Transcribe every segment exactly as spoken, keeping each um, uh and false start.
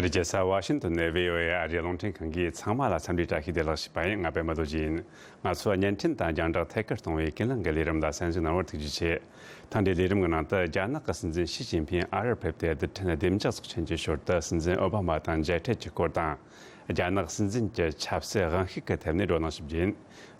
རྒྱལ་ས་ཝ་ཤིང་ཏོན་ནས་བྷི་ཨོ་ཨེ་ཨ་རིའི་རླུང་འཕྲིན་ཁང་གིས་ཚང་མ་ལ་འཚམས་འདྲི་བཀྲ་ཤིས་བདེ་ལེགས་ཞུས་པ་ཡིན། ང་པད་མ་རྡོ་རྗེ་ཡིན། ང་ཚོ་བརྙན་འཕྲིན་དང་རྒྱང་བསྒྲགས་ཐད་ཀར་གཏོང་བའི་ཀུན་གླེང་གི་ལས་རིམ་ལ་གསན་གཟིགས་གནང་བར་ཐུགས་རྗེ་ཆེ། ད་འདིའི་ལས་རིམ་གྱི་ནང་དུ་རྒྱ་ནག་གི་སྲིད་འཛིན་ཞི་ཅིན་ཕིང་ཨ་རིར་ཕེབས་ཏེ་རྡུལ་ཕྲན་བདེ་འཇགས་ཚོགས་ཆེན་གྱི་ཞོར་དུ་སྲིད་འཛིན་ཨོ་བྷ་མ་དང་མཇལ་འཕྲད་ཀྱི་སྐོར་དང་། རྒྱ་ནག་སྲིད་འཛིན་གྱི་ཆབ་སྲིད་དབང་ཤུགས་ཀྱི་ཐད་ནས་བགྲོ་གླེང་ཞུ་རྒྱུ་ཡིན།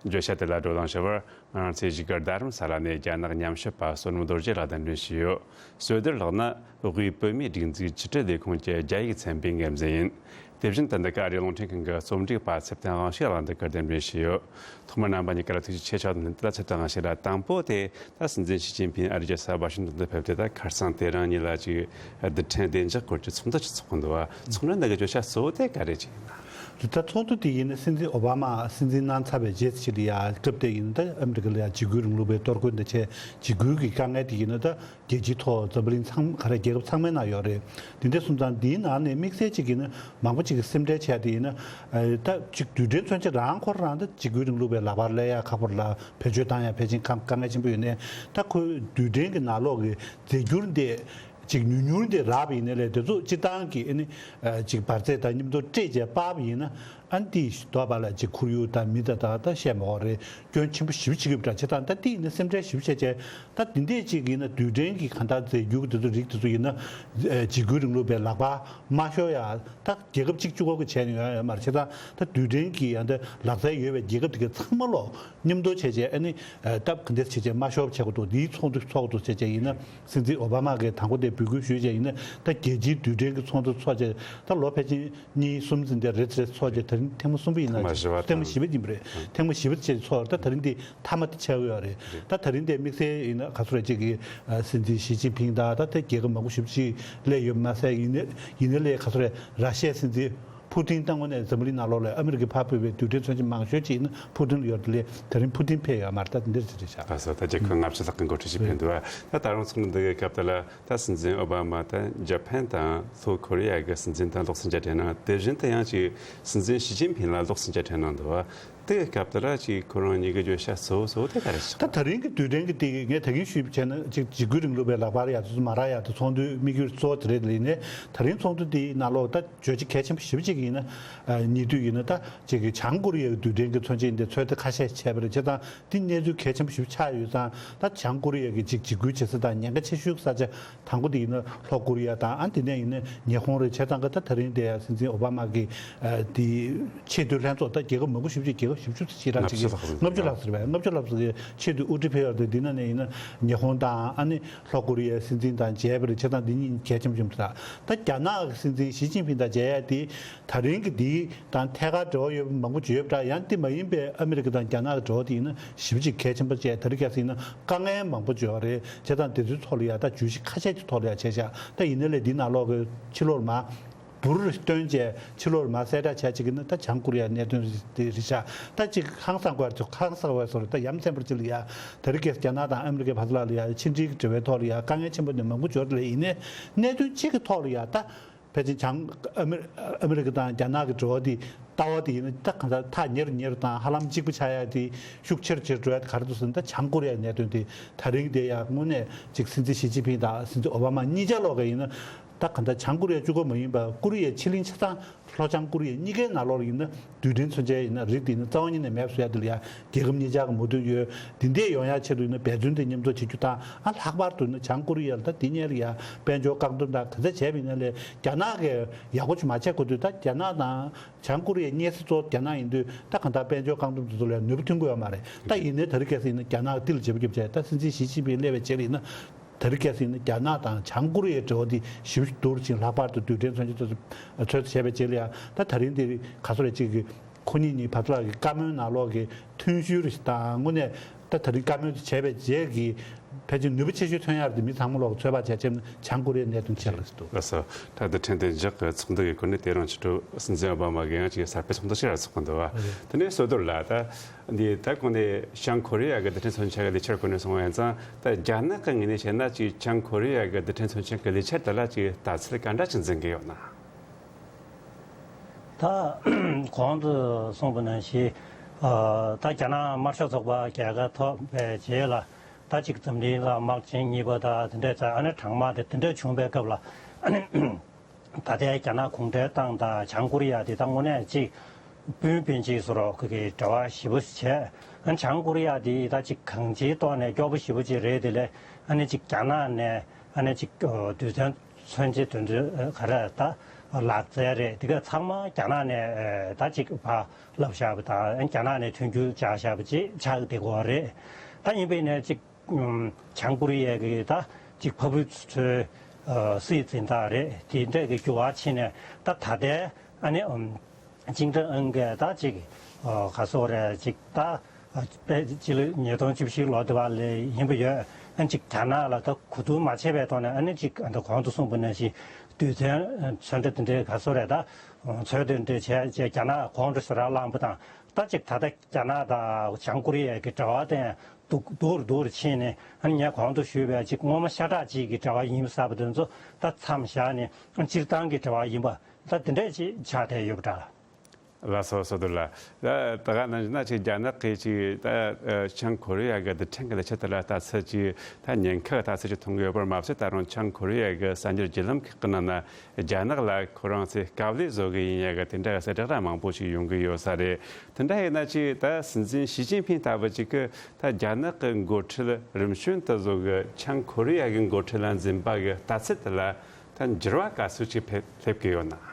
བརྗོད་བྱ་དེ་ལ་བགྲོ་གླེང་ཞུ་བར། ང་རང་ཚོའི་གཞིས་སྒར་རྡ་རམ་ས་ལ་ནས་རྒྱ་ནག་ཉམས་ཞིབ་པ་བསོད་ནམས་རྡོ་རྗེ་ལགས་གདན་འདྲེན་ཞུས་ཡོད། བསོད་རྡོར་ལགས་ནི་དབུས་བོད་མིའི་སྒྲིག་འཛུགས་ཕྱི་དྲིལ་ལས་ཁུངས་ཀྱི་རྒྱ་ཡིག་ཚན་པའི་འགན་འཛིན་ཡིན། དེ་བཞིན་དུ་འདི་ག་ཨ་རིའི་རླུང་འཕྲིན་ཁང་གི་རྩོམ་སྒྲིག་པ་ཚེ་བརྟན་དབང་ཕྱུག་ལགས་འདི་གར་གདན་འདྲེན་ཞུས་ཡོད། ཐོག་མར་རྣམ་པ་གཉིས་ཀ་ལ་ཐུགས་རྗེ་ཆེ་ཞུ་དང་ལྷན་དུ་ཚེ་བརྟན་དབང་ཕྱུག་ལགས། དང་པོ་དེ་ད་སྲིད་འཛིན་ཞི་ཅིན་ཕིང་ཨ་རི་རྒྱལ་ས་ཝ་ཤིང་ཏོན་དུ་ཕེབས་ཏེ། ད་ཁ་སང་དེ་རང་ཉིད་ལ་ཅིག་རྡུལ་ཕྲན་བདེ་འཇགས་སྐོར་གྱི་ཚོགས་འདུ་ཅིག་ཚོགས་ཀྱི་འདུག་བ། ཚོགས་འདུ་འདི་གི་བརྗོད་བྱ་གཙོ་བོ་དེ་ག་རེ་ཅིག་ཡིན་ན། དེ་ད་ཚོགས་འདུ་དེ་ཡིན་ན་སྲིད་འཛིན་ཨོ་བྷ་མ་སྲིད་འཛིན་གནང་ཚར་བའི་རྗེས་སུ་ཕྱིར་ལ་ཡ་སྐབས་དེ་ཡིན་ན། ད་ཨ་མི་རི་ཀ་ལ་ཡ་འཇིགས་སྐུལ་རིང་ལུགས་པའི་གཏོར་རྒོལ་འདི་བྱས། འཇིགས་སྐུལ་གྱི་དཀའ་ངལ་དེ་ཡིན་ན་ད་རྒྱལ་སྤྱིའི་ཐོག་འཛམ་བུ་གླིང་ཚང་ག་རེ་རྒྱལ་ཁབ་ཚང་མའི་ནང་ཡོད་རེད། དེ་འདྲ་སོང་ཙང་འདིའི་ནང་ནས་དམིགས་བསལ་གཅིག་ཡིན་ན་མང་པོ་ཅིག་གིས་སེམས་ཁྲལ་བྱས་དེ་ཡིན་ན། ཨ་ད་ཅིག་རྡུལ་ཕྲན་མཚོན་ཆ་རང་ཁོ་རང་ད་འཇིགས་སྐུལ་རིང་ལུགས་པའི་ལག་པར་སླེབས་ཡ་ཁག་པོ་རེད་ལ། བེད་སྤྱོད་བཏང་ཡ་ཕལ་ཆེར་དཀའ་དཀའ་ངལ་ཆེན་པོ་ཡོད་ནའི། ད་ཁོའི་རྡུལ་ཕྲན་གྱི་ནང་ལོགས་ཀྱི་རྫས་འགྱུར་དེ་ཅིག་ཉུང་ཉུང་དེ་རག་པ་ཡིན་ནའི་ལས། དེ་ཚོ་སྤྱིར་བཏང་གི་ཨ་ནི་ཅིག་འབར་རྫས་དང་མཉམ་དུ་སྤྲད་བྱས་སྤར་བ་ཡིན་ན། ཨ་ནི་དེའི་ལྡོག་པ་ལ་ཅིག་ཁོར་ཡུག་དང་མི་དང་དང་ད་བཤད་མ་དགོས་རེད། སྐྱོན་ཆེན་པོ་ཞེ་པོ་ཅིག་ཡོད་པ་འདྲ། བྱས་ཙང་ད་དེ་ཡིན་ན་སེམས་ཁྲལ་ཞེ་པོ་བྱས་བྱས། ད་དེ་འདྲས་ཅིག་ཡིན་ན་རྡུལ་ཕྲན་གྱི་གང་ལྟར་རྫས་འགྱུར་དེ་ཚོ་རིགས་དེ་ཚོ་ཡིན་ན། ཨ་འཇིགས་སྐུལ་རིང་ལུགས་པའི་ལག་པར་མ་ཤོར་ཡ། ད་རྒྱལ་ཁབ་གཅིག་གཅིག་པོ་གིས་བྱས་ནས་ཡོང་ཡ་ཡོད་མ་རེད། བྱས་ཙང་ད་རྡུལ་ཕྲན་གྱི་ཡང་ད་ལག་རྩལ་ཡོད་པའི་རྒྱལ་ཁབ་དེ་གའི་ཚང་མ་ལོག་མཉམ་དུ་བྱས་བྱས། ཨ་ནི་ཨ་སྟབས་ག་འདྲས་བྱས་བྱས་མ་ཤོར་བྱེད་དགོས་འདུག་འདིའི་ཚོགས་འདུ་ཚོགས་འདུག་བྱས་བྱས་ཡིན་ན། སྲིད་འཛིན་ཨོ་བྷ་མ་གིས་དང་པོ་དེ་འབོད་སྐུལ་ཞུས་བྱས་ཡིན་ན། ད་རྒྱལ་སྤྱིའི་རྡུལ་ཕྲན་གྱི་ཚོགས་འདུ་ཚོགས་བྱས་ད་ལོ་ཕལ་ཆེར་གཉིས་གསུམ་ཙམ་དེ་རེད། རེད་ཚོགས་བྱས་དེ་རིང་ཐེངས་མ་གསུམ་པ་ཡིན་ན། ཐེངས་མ་བཞི་པ་ཐེངས་མ་དང་བཞི་པ་ཡིན་པ་རེད། ཐེངས་མ་བཞི་པ་བྱས་ཚོགས། ད་དེ་རིང་འདི་མཐའ་མ་དེ་ཆགས་ཀྱི་ཡོད་རེད། ད་དེ་རིང་དེ་དམིགས་བསལ་ཡིན་ན་ག་ཚོད་རེད། ཅིག་གི་ཨ་སྲིད་འཛིན་ཞི་ཅིན་ཕིང་དང་ད་ལྟ་རྒྱལ་ཁབ་མང་པོ་ཞེ་པོ་ཅིག་སླེབས་ཡོད་མ་ཟད། ཡིན་ན་ཡིན་ན་ལས་ག་ཚོད་རེད། ར་ཤི་ཡའི་སྲིད་འཛིན་ཕུ་ཏིན་ད་དངོས་གནས་འཛམ་བུ་གླིང་ནང་ལོགས་ལ་ཨ་མི་རི་ཀས་ཕར་འབུད་པའི་རྡུལ་ཕྲན་མཚོན་ཆ་མང་ཤོས་ཅིག་ཡིན་ན་ཕུ་ཏིན་ལ་ཡོད་རེད། དེ་རིང་ཕུ་ཏིན་ཕེབས་ཡོད་མ་རེད། ད་དེ་འདྲ་ཅིག་རེད་ཤག་ལགས་སོ། ད་རྒྱལ་ཁབ་ལྔ་བཅུ་ལྷག་གི་འགོ་ཁྲིད་ཅིག་ཕེབས་འདུག་བ། ད་ད་རུང་ཚོགས་འདུ་འདི་གི་སྐབས་དེ་ལ་ད་སྲིད་འཛིན་ཨོ་བྷ་མ་དང་ཇ་ཕན་དང་ལྷོ་ཁོ་རེ་ཡ་གི་སྲིད་འཛིན་དང་གློག་བརྙན་མཇལ་འཕྲད་གནང་། དེ་བཞིན་དུ་ཡང་ཅིག་སྲིད་འཛིན་ཞི་ཅིན་ཕིང་ལ་གློག་བརྙན་མཇལ་འཕྲད་གནང་འདུག་བ། དེ་གི་སྐབས་དེ་ལ་ཅིག་ཁོ་རང་གཉིས་ཀྱི་བརྗོད་བྱ་གཙོ་བོ་གཙོ་བོ་དེ་ག་རེ་ཞིག་ད་ད་རིང་གི་རྡུལ་ཕྲན་གྱི་དེ་ངས་ད་གིན་ཞུས་པ་བྱས་ན་ཅིག་འཇིགས་སྐུལ་རིང་ལུགས་པའི་ལག་པར་ཡ་དེ་ཚོ་མ་རག་ཡ་དེ་ཚོགས་འདུའི་དམིགས་ཡུལ་གཙོ་བོ་དེ་རེད། ལ་ཡིན་ནའི་ད་རིང་ཚོགས་འདུ་དེའི་ནང་ལོགས་ད་བརྗོད་གཞི་གལ་ཆེན་པོ་ཞེ་པོ་ཅིག་ཡིན་ན། ཉེ་དུས་ཡིན་ན་ད་ཅིག་གི་བྱང་ཀོ་རི་ཡའི་རྡུལ་ཕྲན་གྱི་མཚོན་ཆ་འདི་ཚོད་ལྟ་ཁ་ཤས་བྱས་པ་རེད། བྱས་ཙང་འདི་གནས་ཚུལ་གལ་ཆེན་པོ་ཞིག་ཆགས་ཡོད་ཙང་། ད་བྱང་ཀོ་རི་ཡ་གི་ཅིག་འཇིགས་སྐུལ་བྱེད་ས་དང་ཉེན་ཁ་ཆེ་ཤོས་ས་ཆ་དང་པོ་དེ་ཡིན་ན་ལྷོ་ཀོ་རི་ཡ་དང་། ཨ་དེ་ནས་ཡིན་ན་ཉི་ཧོང་རེད། བྱས་ཙང་གི་ད་ད་རིང་དེ་ཡ་སྲིད་འཛིན་ཨོ་བྷ་མ་གི་ཨ་དེ་ཆེས་མཐོའི་ལྷན་ཚོགས། ད་རྒྱལ་ཁབ་མང་པོ་ཞེ་པོ་ཅིག་རྒྱལ་ཁབ་བཞི་བཅུ་ཙམ་ཞིག་རང་ཅིག་ལྔ་བཅུ་ལྷག་ཙམ་རེད་པས། ལྔ་བཅུ་ལྷག་ཙམ་གི་ཆེས་མཐོའི་དབུ་ཁྲིད་ཕེབས་ཡོད་རེད། འདི་ནང་ནས་ཡིན་ན་ཉི་ཧོང་དང་ཨ་ནི་ལྷོ་ཀོ་རི་ཡའི་སྲིད་འཛིན་དང་མཇལ་བ་རེད། བྱས་ཙང་འདི་གཉིས་གལ་ཆེན་པོ་ཅིག་ད་རྒྱ་ནག་གི་སྲིད་འཛིན་ཞི་ཅིན་ཕིང་དང་མཇལ་ཡ་དེ། ད་རིང་གི་འདི་དང་ཐད་ཀར་འབྲེལ་བ་ཡོད་པ་མང་པོ་ཅིག་ཡོད་པ་འདྲ། ཡང་འདི་མ་ཡིན་པའི་ཨ་མི་རི་ཀ་དང་རྒྱ་ནག་གི་འབྲེལ་བ་དེ་ཡིན་ན་ཞེ་པོ་ཅིག་གལ་ཆེན་པོ་བྱས། ད་རིང་ཁ་སང་ཡིན་ན་དཀའ་ངལ་མང་པོ་ཅིག་ཡོད་རེད། བྱས་ཙང་དེ་ཚོའི་ཐོག་ལ་ཡ་ད་བརྗོད་གཞི་ཁ་ཤས་ཀྱི་ཐོག་ལ་ཡ་བྱས་ཤག་ད་ཡིན་ན་ལས་འདི་ནང་ལོགས་ཀྱི་ཕྱི་ལོགས་ལ་མར་འབུར་བཏོན་བྱས་ཕྱི་ལོགས་ལ་མར་གསལ་བསྒྲགས་བྱས་ཅིག་ཡིན་ན། ད་བྱང་ཀོ་རི་ཡའི་གནད་དོན་དེ་རེད་ཤག་ད་ཅིག་ཧང་སང་དགོས་ཡ་ཚོ་ཧང་སང་བས་སོ་རེད། ད་ཡ་མཚན་པོ་ཅིག་ལ་ཡ་ད་རིང་ཁ་སང་རྒྱ་ནག་དང་ཨ་མི་རི་ཀའི་བར་ལ་ལ་ཡ་ཕྱི་འབྲེལ་གྱི་འབྲེལ་བའི་ཐོག་ལ་ཡ་དཀའ་ངལ་ཆེན་པོ་ནི་མང་པོ་འབྱོར་ལ། ཡིན་ནའི་གནད་དོན་གཅིག་གི་ཐོག་ལ་ཡ་ད། ཕལ་ཆེར་བྱང་ཨ་མི་ཨ་མི་རི་ཀ་དང་རྒྱ་ནག་གི་འབྲེལ་བ་དེ་ལྟ་བ་དེ་ཡིན་ན་ད་གང་ལྟར་ཐག་ཉེ་རུ་ཉེ་རུ་དང་ཧ་ལམ་གཅིག་པ་ཆགས་ཡ་དེ་ཤུགས་ཆེ་རུ་ཆེ་རུ་འགྲོ་ཡ་དེ་ག་རེ་འདུག་ཟེར་ན། ད་བྱང་ཀོ་རི་ཡའི་གནད་དོན་དེ་ད་རིང་དེ་ཡ་དངོས་གནས་ཅིག་སྲིད་འཛིན་ཞི་ཅིན་ཕིང་དང་སྲིད་འཛིན་ཨོ་བྷ་མ་གཉིས་ཆ་ལོག་ག་ཡིན་ན། ད་གང་ལྟར་བྱང་ཀོ་རི་ཡ་གཅིག་པོ་མ་ཡིན་པར་ཀོ་རི་ཡའི་ཕྱེད་གླིང་ཆ་ཚང་ལྷོ་བྱང་ཀོ་རི་ཡ་གཉིས་ཀའི་ནང་ལོགས་ལ་ཡིན་ན་རྡུལ་ཕྲན་མཚོན་ཆའི་ཡིན་ན་རིགས་དེ་ཡིན་ན་རྩ་བ་ཉིད་ནས་མེད་པ་བཟོ་ཡ་དེ་ལ་ཡ་རྒྱལ་ཁབ་གཉིས་ཆར་གྱི་མོས་མཐུན་ཡོད། དེ་འདྲས་ཡོང་ཡ་ཆེད་དུ་ཡིན་ན་འབད་བརྩོན་དེ་མཉམ་འཛོམས་བྱེད་རྒྱུ་དང་། ཨ་ལྷག་པར་དུ་ཡིན་ན་བྱང་ཀོ་རི་ཡ་ལ་ད་དེ་སྔོན་ལ་ཡ་དཔལ་འབྱོར་བཀག་སྡོམ་དང་ག་ཚད་བྱས་པ་ཡིན་ན་ལས་རྒྱ་ནག་གིས་ཡག་པོ་ཅིག་མ་བྱས་གོ་དུས། ད་རྒྱ་ནག་དང་བྱང་ཀོ་རི་ཡའི་སྙན་སེང་གཙོ་བོ་རྒྱ་ནག་ཡིན་དུས། ད་གང་ལྟར་དཔལ་འབྱོར་བཀག་སྡོམ་དེ་ཚོ་ལ་ཡ་ནུས་པ་ཐོན་གྱི་ཡོད་མ་རེད། ད་ཡིན་ནའི་ད་རིང་ཁ་སང་ཡིན་ན་རྒྱ་ནག་གིས་ཏིལ་ལ་བྱེད་པོ་རྒྱབ་བྱས། ད་སྲིད་འཛིན་ཞི་ཅིན་ཕིང་སླེབས་པའི་རྗེས་ལ་ཡིན་ན། ད་རིང་ཁ་སང་ཡིན་ན་རྒྱ་ནག་དང་བྱང་ཀོ་རི་ཡའི་འབྲེལ་བ་འདི་ཞེ་པོ་ཅིག་བསྡུར་ཅིང་། ལྷག་པར་དུ་རྡུལ་ཕྲན་མཚོན་ཆ་ཚོད་ཚོད་བྱས་པའི་རྗེས་ལ་ཡ། ད་ད་རིང་འདི་ག་ཚོད་རེད། ཅིག་གི་ཁོ་གཉིས་གཉིས་བར་ལ་གི་བཀའ་མོལ་ནང་ལོགས་ཀྱི་མཐུན་གཞིར་དང་། དངོས་གནས་ད་ད་རིང་བཀའ་མོལ་དེ་བྱས་པའི་རྗེས་ཀྱི་ཕལ་ཆེར་ནུས་པ་ཆེ་ཤོས་ཐོན་ཡག་དེ་མི་ཚང་མ་ལོག་ཚོད་དཔག་བྱས་ཙང་བྱང་ཀོ་རི་ཡའི་གནད་དོན་ཆེ་ལ་འདུག་ལགས་སོ། ད་རྡུལ་ཕྲན་བདེ་འཇགས་ཀྱི་ཚོགས་འདུ་གི་སྐོར་ནས་དེ་རིང་ཕྱི་དྲོ་སྲིད་འཛིན་ཨོ་བྷ་མ་གིས་ཡང་ཅིག་གསར་པའི་ཚོགས་འདུ་ཞིག་ལ་ཚོགས་གི་འདུག་བ། དེ་ནས་བསོད་རྡོར་ལགས། ད་འདི་ད་གོང་ནས་བྱང་ཀོ་རི་ཡ་གི་རྡུལ་ཕྲན་མཚོན་ཆ་གི་ལས་འཆར་སྐོར་ནས་གསུངས་པ་ཡིན་ཙང་། ད་རྒྱ་ནག་གི་ངོས་ནས་བཤད་ན། ཅིག་བྱང་ཀོ་རི་ཡ་གི་རྡུལ་ཕྲན་མཚོན་ཆ་གི་ལས་འཆར་དེ་ལ་ཅིག་ལྟ་ཚུལ་ག་འདྲ་ཅིག་འཛིན་གི་ཡོད་ན། ད་གོང་དུ་གསུངས་པ་ནང་བཞིན། ཨ་ད་རྒྱ་ནག་དམར་ཤོག་ཚོགས་པ་རྒྱལ་ཁ་ཐོབ་པའི་རྗེས་ལ། ད་ཅིག་འཛམ་གླིང་ལ་དམག་ཆེན་གཉིས་པ་དང་དེ་འདྲས་ཙང་། ཨ་ནི་གྲང་དམག་དེ་དེ་འདྲས་བྱུང་པའི་སྐབས་ལ། ཨ་ནི་ ད་ལྟའི་རྒྱ་ནག་གུང་ཁྲན་ཏང་དང་བྱང་ཀོ་རི་ཡ་དེ་ད་དངོས་གནས་ཅིག་སྤུན་སྤུན་གཅིག་བཟོ་འདྲ་གི་འབྲེལ་བ་ཞེ་པོ་བྱས། ཨ་བྱང་ཀོ་རི་ཡ་དེ་ད་ཅིག་གང་ཅིའི་ཐོག་ནས་སྐྱོ་པོ་ཞེ་པོ་ཅིག་རེད། དེ་ལས་ཨ་ནི་ཅིག་རྒྱ་ནག་ནས་ཨ་ནི་ཅིག་རྡུལ་ཚོན་མཚོན་བྱེད་དེ་ཚོ་ག་རེ་ད་ལག་རྩལ་རེད། དེ་ག་ཚང་མ་རྒྱ་ནག་ནས་ད་ཅིག་ཕར་བསླབས་བཞག་པ་དང་རྒྱ་ནག་ནས་མཐུན་འགྱུར་བྱས་བཞག་པ་ཅིག་ཆགས་བསྡད་ཀྱི་ཡོད་རེད། ད་ཡིན་པས་ནས་ཅིག་བྱང་ཀོ་རི་ཡའི་གི་ད་ཅིག་ཕ་བུ་ཚོའི་སྲིད་འཛིན་དག་རེད། དེ་འདྲས་ཀྱི་འགྱུར་བ་ཕྱིན་ནས་ད་ད་ལྟའི་ཨ་ནི་ཅིང་ཀྲེང་ཨེན་གྱིས་ད་ཅིག་ག་སོག་རེད་ཅིག་ད་དཔེ་སྤྱི་ལོ་ཉིས་སྟོང་བཅུ་བཞི་ལོ་དེ་བ་ལ་ཡིན་པ་ཡོད། ཨ་ཅིག་རྒྱ་ནག་ལ་ད་གོ་བསྡུར་མ་བྱས་པའི་ཐོག་ནས་ཨ་ནི་ཅིག་ད་གོང་དུ་གསུངས་པ་ནང་བཞིན་རྡུལ་ཚོན་ཚོན་ཁྲ་དེ་འདྲས་ག་སོག་རེད་ད་ཚོན་དེ་འདྲས་བྱས་བྱས་རྒྱ་ནག་གོང་དུ་ཟུར་བླངས་པ་དང་ད་ཅིག་ད་ལྟ་རྒྱ་ནག་དང་བྱང་ཀོ་རི་ཡའི་གི་འབྲེལ་བ་དེ་སྡུག་སྡུག་རུ་སྡུག་རུ་ཕྱིན་ནས་ཨ་ནི་ངས་གོང་དུ་ཞུས་པའི་ཅིག་སྔོན་མ་ཤ་ཁྲག་གཅིག་གི་འབྲེལ་བ་ཡིན་ཟེར་བ་དེ་ཚོ་ད་མཚམས་བཞག་ནས་སྤྱིར་བཏང་གི་འབྲེལ་བ་ཡིན་པ་ད་དེ་འདྲས་ཅིག་ཆགས་བསྡད་ཡོད་པ་འདྲ། ལགས་སོ་བསོད་རྡོར་ལགས། ད་ད་ག་ནང་བཞིན་ན་ཅིག་རྒྱ་ནག་གིས་ཅིག་ད་བྱང་ཀོ་རི་ཡ་གི་རྡུལ་ཕྲན་གྱི་ལས་འཆར་དེ་ལ་ལྟ་ཚུལ་ཅིག་ད་ཉེན་ཁ་ལྟ་ཚུལ་ཅིག་མཐོང་གི་ཡོད་པར་མ་ཟད། ད་རུང་བྱང་ཀོ་རི་ཡ་གི་གསར་འགྱུར་བརྒྱུད་ལམ་ཁག་གི་ནང་ན་རྒྱ་ནག་ལ་ཁོ་རང་ཚོས་དཀའ་ལས་བཟོ་གི་ཡིན་ཡ་གི་དེ་འདྲ་གི་གསལ་བསྒྲགས་མང་པོ་ཞིག་ཡོང་གི་ཡོད་ས་རེད། དེ་འདྲ་ཡིན་ན་ཅིག་ད་སྲིད་འཛིན་ཞི་ཅིན་ཕིང་ལྟ་བུ་ཅིག་གིས་ད་རྒྱ་ནག་གི་འགོ་ཁྲིད་རིམ་བྱོན་དེ་ཚོ་གིས་བྱང་ཀོ་རི་ཡ་གི་འགོ་ཁྲིད་ལ་འཛིན་པ་གི་ལྟ་ཚུལ་དེ་ལ་ད་འགྱུར་བ་ག་ཚོད་ཅིག་ཕེབས་སླེབས་ཀྱི་ཡོད་ན།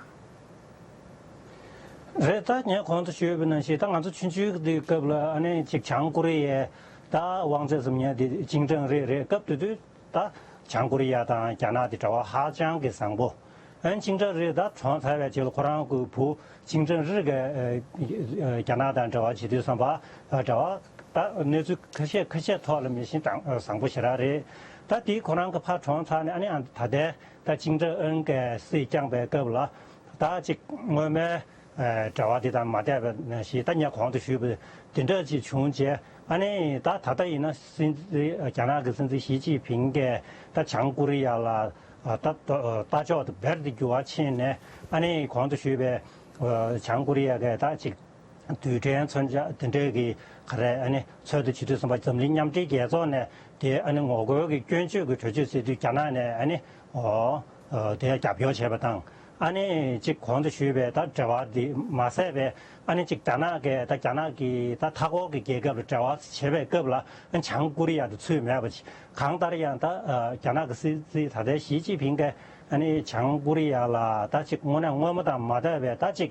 རེད། ད་ངས་གོང་དུ་ཞུས་པ་ནང་བཞིན་ད་ང་ཚོ་ཆུང་ཆུང་གི་སྐབས་ལ་ཨ་ནི་ཅིག་བྱང་ཀོ་རི་ཡའི་ད་དབང་ཚད་ཟེར་མཁན་དེ་ཅིང་ཀྲེང་རི་རེད། སྐབས་དེ་དུས་ད་བྱང་ཀོ་རི་ཡ་དང་རྒྱ་ནག་དེ་འབྲེལ་བ་ཧ་ཅང་གི་བཟང་པོ། ཨ་ནི་ཅིང་ཀྲེང་རི་ད་གྲོངས་ཚར་བའི་རྗེས་ལ་ཁོ་རང་གི་བུ་ཅིང་ཀྲེང་རི་གིས་ཨ་རྒྱ་ནག་དང་འབྲེལ་བ་བྱེད་དུས་ཙམ་པ་འབྲེལ་བ་ད་གནས་ཚུལ་ཁ་ཤས་ཁ་ཤས་ཐོག་ལ་མི་ཤེས་དང་བཟང་པོ་ཞེ་དྲག་རེད། ད་དེ་ཁོ་རང་གི་ཕར་གྲོངས་ཚར་ནས་ཨ་ནི་ཨ་ད་ལྟའི་ད་ཅིང་ཀྲེང་ཨེན་གྱིས་སྲིད་བསྐྱངས་པའི་སྐབས་ལ་ད་ཅིག་སྔོན་མའི་ཨ་འབྲེལ་བ་དེ་དང་མ་འཐད་པ་ནང་བཞིན་ད་ངས་གོང་དུ་ཞུས་པ་དེ་འདྲ་ཅིག་བྱུང་རྗེས་ཨ་ནི་ད་ད་ལྟ་ཡིན་ན་སྲིད་འཛིན་རྒྱ་ནག་གི་སྲིད་འཛིན་ཞི་ཅིན་ཕིང་གིས་ད་བྱང་ཀོ་རི་ཡ་ལ་ཨ་ད་ལྟ་ལྟ་ཕྱོགས་དེ་རྦད་དེ་འགྱུར་བ་ཕྱིན་ནས་ཨ་ནི་གོང་དུ་ཞུས་པའི་ཨ་བྱང་ཀོ་རི་ཡ་གིས་ད་ཅིག་རྡུལ་ཕྲན་མཚོན་ཆ་དེ་འདྲས་ཀྱི་ག་རེ་ཨ་ནི་ཚོད་ལྟ་བྱེད་དུས་ཙམ་པ་འཛམ་གླིང་མཉམ་འབྲེལ་རྒྱལ་ཚོགས་ནས་དེ་ཨ་ནི་ངོ་རྒོལ་གྱི་སྐྱོན་བརྗོད་ཀྱི་གྲོས་ཆོད་བཟོ་དུས་རྒྱ་ནག་ནས་ཨ་ནི་ཨོ་ཨོ་དེ་རྒྱབ་སྐྱོར་བྱས་པ་དང་ཨ་ནི་ཅིག་གོང་དུ་ཞུས་པའི་ད་འབྲེལ་བ་འདི་མ་ཟད་པའི་ཨ་ནི་ཅིག་རྒྱ་ནག་གི་ད་རྒྱ་ནག་གི་ད་མཐའ་འཁོར་གྱི་རྒྱལ་ཁབ་ལ་འབྲེལ་བ་བྱེད་པའི་སྐབས་ལ་ཨ་བྱང་ཀོ་རི་ཡ་དེ་ཚུད་མེད་པ་ཅིག་གང་ལྟར་ཡང་ད་རྒྱ་ནག་གི་སྲིད་འཛིན་ད་ལྟའི་ཞི་ཅིན་ཕིང་གིས་ཨ་ནི་བྱང་ཀོ་རི་ཡ་ལ་ད་ཅིག་དངོས་གནས་སྔོན་མ་དང་མ་འདྲ་བའི་ད་ཅིག་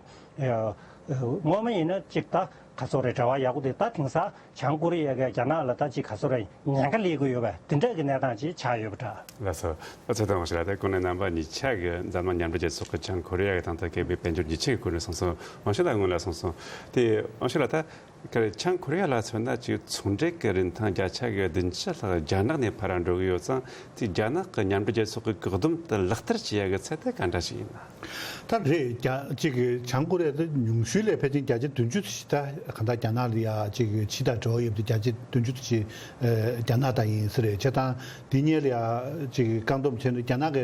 སྔོན་མ་ཡིན་ན་ཅིག་ད་ག་ཚོད་རེད་འབྲེལ་བ་ཡག་པོ་དེ་ད་དེང་སང་བྱང་ཀོ་རི་ཡ་གིས་རྒྱ་ནག་ལ་ད་ཅིག་ག་ཚོད་རེད་ཉེན་ཁ་སླེབས་ཀྱི་ཡོད་པ་དེ་འདྲ་གི་གནས་སྟངས་ཅིག་ཆགས་ཡོད་པ་འདྲ། ལགས་སོ། ཨ་ཚེ་དང་ཞིག་ལ་དེ་ཁོང་ནས་རྣམ་པ་གཉིས་ཆ་གི་འཛམ་གླིང་མཉམ་འབྲེལ་རྒྱལ་ཚོགས་ཀྱི་བྱང་ཀོ་རི་ཡ་གི་དང་ཐོག་མཁས་པའི་དཔལ་འབྱོར་གྱི་ཆེད་ཀྱི་སྐོར་ནས་གསུངས་སོང་། ཝང་ཤི་ལགས་སྔོན་ལ་གསུངས་སོང་། དེ་ཝང་ཤི་ལགས་ད་ག་རེ་བྱང་ཀོ་རི་ཡ་ལ་མཚོན་ན་ཅིག་ཚོང་འབྲེལ་གྱི་རིན་ཐང་བརྒྱ་ཆ་གི་བདུན་ཅུ་ལྷག་རྒྱ་ནག་ནས་ཕར་འགྲོ་གི་ཡོད་ཙང་དེ་རྒྱ་ནག་གི་མཉམ་འབྲེལ་རྒྱལ་ཚོགས་ཀྱི་བཀག་སྡོམ་དེ་ལག་བསྟར་བྱེད་ཡ་གི་ཚད་དེ་ག་འདྲ་ཞིག་ཡིན་ན། ད་རེད། རྒྱ་གཅིག་གི་བྱང་ཀོ་རི་ཡ་དེ་ཉུང་ཤོས་ལས་ཕལ་ཆེར་བརྒྱ་ཆ་བདུན་ཅུ་ཞིག་ད་གང་ལྟར་རྒྱ་ནག་ལ་ཡ་གཅིག་གི་ཕྱི་དང་འབྲེལ་བ་ཡོད་པ་དེ་བརྒྱ་ཆ་བདུན་ཅུ་ཞིག་རྒྱ་ནག་དང་ཡིན་ས་རེད། བྱས་ཙང་དེ་གཉིས་ལ་ཡ་གཅིག་གི་བཀག་སྡོམ་བྱས་ནས་རྒྱ་ནག་གི་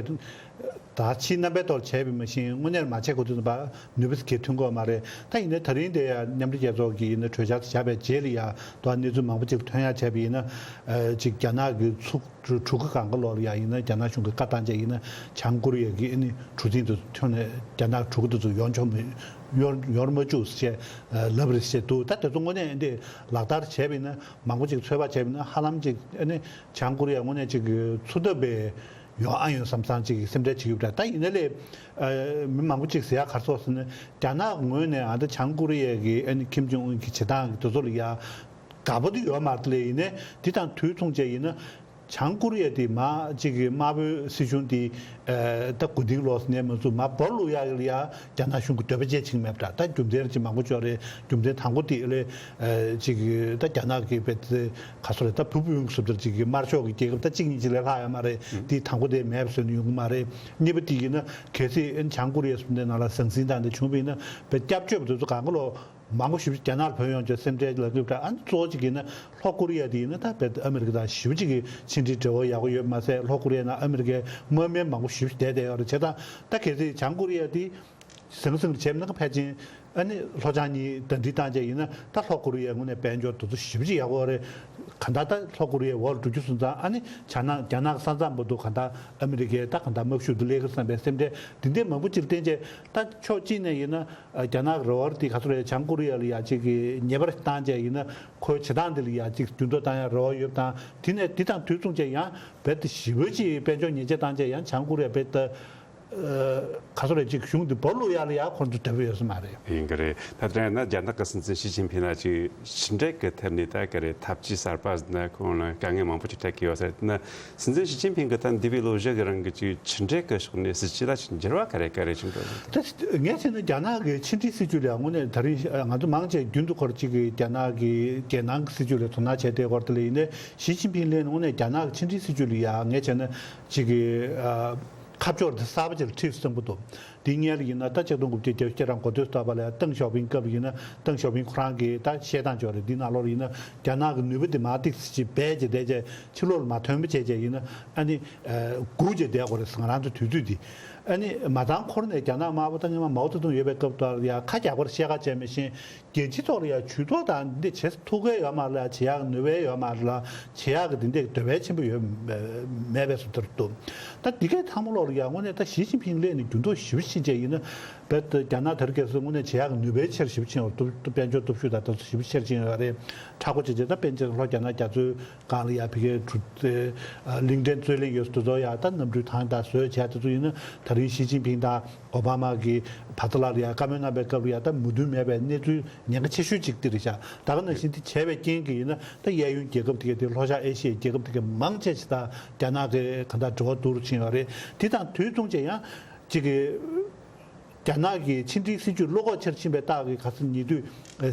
ད་ཕྱིའི་རྣམ་པའི་ཐོག་བྱས་པ་མ་གཞི་དངོས་གནས་མ་བྱས་གོ་དུས་ཙམ་པ་ནུས་པ་གང་ཐོན་གོ་མ་རེད། ད་ཡིན་ནའི་ད་རིང་དེ་ཡ་མཉམ་འབྲེལ་རྒྱལ་ཚོགས་ཀྱི་ཡིན་ན་གྲོས་འཆར་བཞག་པའི་རྗེས་ལ་ཡ་ད་གནས་ཚུལ་མང་པོ་ཅིག་ཐོན་ཡ་བྱས་པ་ཡིན་ན་གཅིག་རྒྱ་ནག་གི་ཚུགས་གྲུ་གུ་གང་ག་ལོག་ལ་ཡ་ཡིན་ན་རྒྱ་ནག་གཞུང་གི་བཀའ་བཏང་བྱས་ཡིན་ན་བྱང་ཀོ་རི་ཡ་གི་ཨ་ནི་གྲུ་གཟིངས་དུ་ཐོན་ནས་རྒྱ་ནག་གྲུ་གུ་དེ་ཚོ་ཡོང་ཆོག་མི་ཡོང་ཡོང་མ་བཅུག་ཞེས་ལབ་རེད་ཞེས་འདུག་ད་དེ་ཚོ་དངོས་གནས་འདི་ལག་བསྟར་བྱས་པ་ཡིན་ན་མང་པོ་ཅིག་ཚོད་དཔག་བྱས་པ་ཡིན་ན་ཧ་ལམ་ཅིག་ཨ་ནི་བྱང་ཀོ་རི་ཡ་དངོས་གནས་ཅིག་གི་འཚོ་ཐབས་པའི་ཡོང་ཨ་ཡོང་བསམ་བསམ་ཅིག་སེམས་ཁྲལ་བྱེད་ཀྱི་ཡོད་པ་འདྲ། ད་ཡིན་ན་ལས་མི་མང་པོ་ཅིག་ཟེར་ཡ་ག་རེ་སོང་ཟེར་ན་རྒྱ་ནག་ངོས་ནས་ཨ་ད་བྱང་ཀོ་རི་ཡ་གི་ཨ་ནི་ཁིམ་ཇོང་ཨུན་གྱི་བྱེད་སྟངས་ཀྱི་དེ་ཚོ་ལ་ཡ་དགའ་པོ་དེ་ཡོད་མ་རེད། དེ་ལས་ཡིན་ནའི་འདི་དང་དུས་མཚུངས་བྱས་ཡིན་ན་བྱང་ཀོ་རི་ཡ་དེ་མ་གཅིག་གི་དམར་པོའི་སྲིད་གཞུང་དེ་ད་མགོ་རྟིང་སློག་ནས་མ་ཚུགས་མ་བོར་ལུག་ཡག་ལ་ཡ་རྒྱ་ནག་གཞུང་གི་འདོད་པ་བྱེད་ཆིག་མེད་པ་འདྲ། ད་རྒྱུ་མཚན་ཅིག་མང་པོ་ཅིག་ཡོད་རེད། རྒྱུ་མཚན་དང་པོ་དེ་ལས་ཅིག་ད་རྒྱ་ནག་གི་བེད་ག་སོ་རེད། ད་བུ་བུ་ཡུང་སུབ་དར་ཅིག་གི་དམར་ཤོག་གི་རྒྱལ་ཁབ་ད་གཅིག་གཉིས་ཅིག་ལས་ལྷག་ཡོད་མ་རེད། དེ་དང་པོ་དེ་མེད་པ་བཟོས་ནས་ཡོང་གི་མ་རེད། གཉིས་པ་དེ་ཡིན་ན་གལ་སྲིད་བྱང་ཀོ་རི་ཡ་སུམ་ལྡན་ནང་ལ་ཟང་ཟིང་དང་དེ་བྱུང་བ་ཡིན་ན་བེད་སྐྱབས་བཅོལ་བ་དེ་ཚོ་གང་ག་ལོ། མང་པོ་ཞེ་པོ་ཅིག་རྒྱ་ནག་ལ་བུད་ཡོང་རྒྱུ་སེམས་ཁྲལ་ལ་སླེབས་འདྲ། ཨ་ནི་གཙོ་བོ་གཅིག་ཡིན་ན་ལྷོ་ཀོ་རི་ཡ་དེ་ཡིན་ན་ད་རྦད་དེ་ཨ་མི་རི་ཀ་དང་ཞེ་པོ་ཅིག་གི་ཕྱི་འབྲེལ་འབྲེལ་བ་ཡག་པོ་ཡོད་མ་ཟད་ལྷོ་ཀོ་རི་ཡ་ནང་ཨ་མི་རི་ཀའི་དམག་མི་མང་པོ་ཞེ་པོ་ཅིག་བསྡད་བསྡད་ཡོད་རེད། བྱས་ཙང་ད་གལ་སྲིད་བྱང་ཀོ་རི་ཡ་དེ་ཟང་ཟིང་བྱས་ན་ཕལ་ཆེར་ཨ་ནི་ལྷོ་བྱང་གཉིས་ཟླ་སྒྲིལ་བཏང་བྱས་ཡིན་ན་ད་ལྷོ་ཀོ་རི་ཡའི་ངོས་ནས་དཔལ་འབྱོར་དེ་ཚོ་ཞེ་པོ་ཅིག་ཡག་པོ་རེད། གང་ལྟར་ད་ལྷོ་ཀོ་རི་ཡའི་འོག་ལ་འགྲོ་རྒྱུ་སོང་ཙང་ཨ་ནི་བྱང་ན་རྒྱ་ནག་གི་ས་མཚམས་བར་དུ་གང་ལྟར་ཨ་མི་རི་ཀའི་ད་གང་ལྟར་དམག་ཤུགས་དེ་སླེབས་ཀྱི་རེད་བསམ་པའི་སེམས་ཁྲལ་འདི་འདྲའི་མང་པོ་ཅིག་བསྟན་བྱས། ད་ཕྱོགས་གཅིག་ནས་ཡིན་ན་རྒྱ་ནག་གི་རེ་བ་འདི་ག་ཚོད་རེད། བྱང་ཀོ་རི་ཡ་ལ་ཡ་གཅིག་གི་ཉེས་པ་བཏང་བྱས་ཡིན་ན་ཁོའི་བྱེད་སྟངས་འདི་ལ་ཡ་གཅིག་འགྱུར་ལྡོག་བཏང་ཡ་རེ་བ་ཡོད་དང་། དེ་ནས་འདི་དང་དུས་མཚུངས་བྱས་ཡང་རྦད་དེ་ཞེ་པོ་ཅིག་དཔལ་འབྱོར་ཉེས་ཆད་བཏང་བྱས་ཡང་བྱང་ཀོ་རི་ཡ་རྦད་དེ་ག་ཚོད་རེད། ཅིག་གཞུང་འདི་སྦོ་ལུག་ཡ་ལ་ཡ་ཁོང་ཚོ་འདོད་པ་ཡོད་ས་མ་རེད། ཡིན་གྱི་རེད། ད་དེ་ཡིན་ན་རྒྱ་ནག་གི་སྲིད་འཛིན་ཞི་ཅིན་ཕིང་ལ་ཅིག་ཕྱི་འབྲེལ་གྱི་ཐད་ནས་ད་ག་རེ་ཐབས་ཇུས་གསར་པ་ཟེར་ན་ཁོང་ལ་དཀའ་ངལ་མང་པོ་ཅིག་འཕྲད་ཀྱི་ཡོད་ས་རེད། ད་སྲིད་འཛིན་ཞི་ཅིན་ཕིང་གི་ད་འདས་པའི་ལོ་བཞི་གི་རིང་གི་ཅིག་ཕྱི་འབྲེལ་གྱི་ཕྱོགས་ནས་སྲིད་བྱུས་ལ་ཅིག་འགྱུར་བ་ག་རེ་ག་རེ་བྱུང་འགྲོ་རེད། ད་ངས་བྱས་ན་རྒྱ་ནག་གི་ཕྱི་འབྲེལ་སྲིད་བྱུས་ལ་དངོས་གནས་ད་རིང་ང་ཚོ་མང་ཆེ་རྒྱུན་དུ་ཁོར་ཅིག་གི་རྒྱ་ནག་གི་རྒྱལ་ནང་གི་སྲིད་བྱུས་ལ་དོ་སྣང་བྱས་ཏེ་ཁོར་དེ་ལ་ཡིན་ནའི་ཞི་ཅིན་ཕིང་ལ་དངོས་གནས་རྒྱ་ནག་གི་ཕྱི་འབྲེལ་སྲིད་བྱུས་ལ་ཡ་ངས་བྱས་ན་ཅིག་གི་ཁ་ཕྱོགས་དེ་གསར་པ་ཅིག་ལ་ཁྲིད་བསམ་གྱི་འདུག། དེ་སྔོན་ལ་ཡིན་ན་ད་ཆིག་སྟོང་དགུ་བརྒྱ་བརྒྱད་ཅུ་གྱ་གྲངས་གོ་ཐོས་ལྟ་བ་ལ་ཡ་ཏེང་ཞའོ་ཕིང་སྐབས་ལ་ཡིན་ན་ཏེང་ཞའོ་ཕིང་ཁོ་རང་གིས་ད་བཤད་སྟངས་ཅིག་ཡོད་རེད། འདི་ནང་ལོགས་ལ་ཡིན་ན་རྒྱ་ནག་གི་ནུས་པ་དེ་མར་ཏོག་ཙམ་ཅིག་སྦས་བྱས་བསྡད་བྱས་ཕྱི་ལོགས་ལ་མ་ཐོན་པ་བྱས་བྱས་ཡིན་ན་ཨ་ནི་སྒུག་བྱས་བསྡད་དགོས་རེད་ཟེར། ང་རང་ཚོ་དུས་ཚོད་འདི་ཨ་ནི་མ་ཚང་ཁོ་རང་ནས་རྒྱ་ནག་དམར་པོ་ད་སྔོན་མ་མའོ་ཙེ་ཏུང་ཡོད་པའི་སྐབས་དུ་ཡ་ཁ་རྒྱག་པར་བཤད་ཁ་བྱས་མི་ཤེས། རྒྱལ་སྤྱི་ཐོག་ལ་ཡང་ཇུས་གཏོགས་དང་འདི་བྱེད་ཐུབ་ཀྱི་ཡོད་མ་རེད་ལ། བྱེད་ཡག་ནུས་པ་ཡོད་མ་རེད་ལ། བྱེད་ཡག་གི་འདི་འདྲའི་འདོད་པ་ཆེན་པོ་ཡོད་མེད་པའི་བཟོ་ལྟར་འདུག། ད་འདི་གའི་ཐང་མོ་ལོག་ལ་ཡང་དངོས་གནས་ད་ཞི་ཅིན་ཕིང་སླེབས་ནས་འགྱུར་ལྡོག་ཞེ་པོ་ཕྱིན་བྱས་ཡིན་ན། རྦད་དེ་རྒྱ་ནག་དེ་རིང་ཁ་སང་དངོས་གནས་བྱེད་ཡག་གི་ནུས་པའི་ཆེར་ཞེ་པོ་ཕྱིན་ཡོད་འདུག། དཔལ་འབྱོར་སྟོབས་ཤུགས་དང་དེ་ཚོ་ཞེ་པོ་ཆེར་ཕྱིན་ཡོད་རེད། མཐའ་འཁོར་བྱས་བྱས་ད་དཔེར་ན་ལྷོ་རྒྱ་ནག་རྒྱ་མཚོའི་སྒང་ལ་ཡ་ཕ་གིའི་གྲུ་གླིང་ཕྲན་རྩོད་གླེང་ཡོད་དེ་ཚོ་ཡ་ད་གནམ་གྲུའི་ཐང་དང་བཟོས་བྱས་དེ་ཚོ་ཡིན་ན་ད་རིང་ཞི་ཅིན་ཕིང་དང་ཨོ་བྷ་མ་གི་བར་ཐག་ལ་ཡ་བཀའ་མོལ་གནང་པའི་སྐབས་ལ་ཡ་ད་མོས་མཐུན་མེད་པའི་གནས་ཚུལ་ཉེན་ཁ་ཆེ་ཤོས་གཅིག་དེ་རེད་ཤག། ད་ག་ནང་བཞིན་དེ་བྱས་པའི་རྐྱེན་གྱིས་ཡིན་ན་ད་གཡས་གཡོན་རྒྱལ་ཁབ་དེ་གའི་དེ་ལྷོ་ཤར་ཨེ་ཤི་ཡའི་རྒྱལ་ཁབ་དེ་གའི་མང་ཆེ་ཞིག་ད་རྒྱ་ནག་གི་གང་ལྟར་འབྲེལ་བ་སྡུག་རུ་ཕྱིན་ཡོད་རེད། དེ་དང་དུས་མཚུངས་བྱས་ཡང་གཅིག་གི་རྒྱ་ནག་གི་ཕྱི་འབྲེལ་སྲིད་ཇུས་བློ་ཁོག་ཆེར་ཕྱིན་པའི་རྟགས་ཀྱིས་ག་ཚོད་ཉེ་དུས་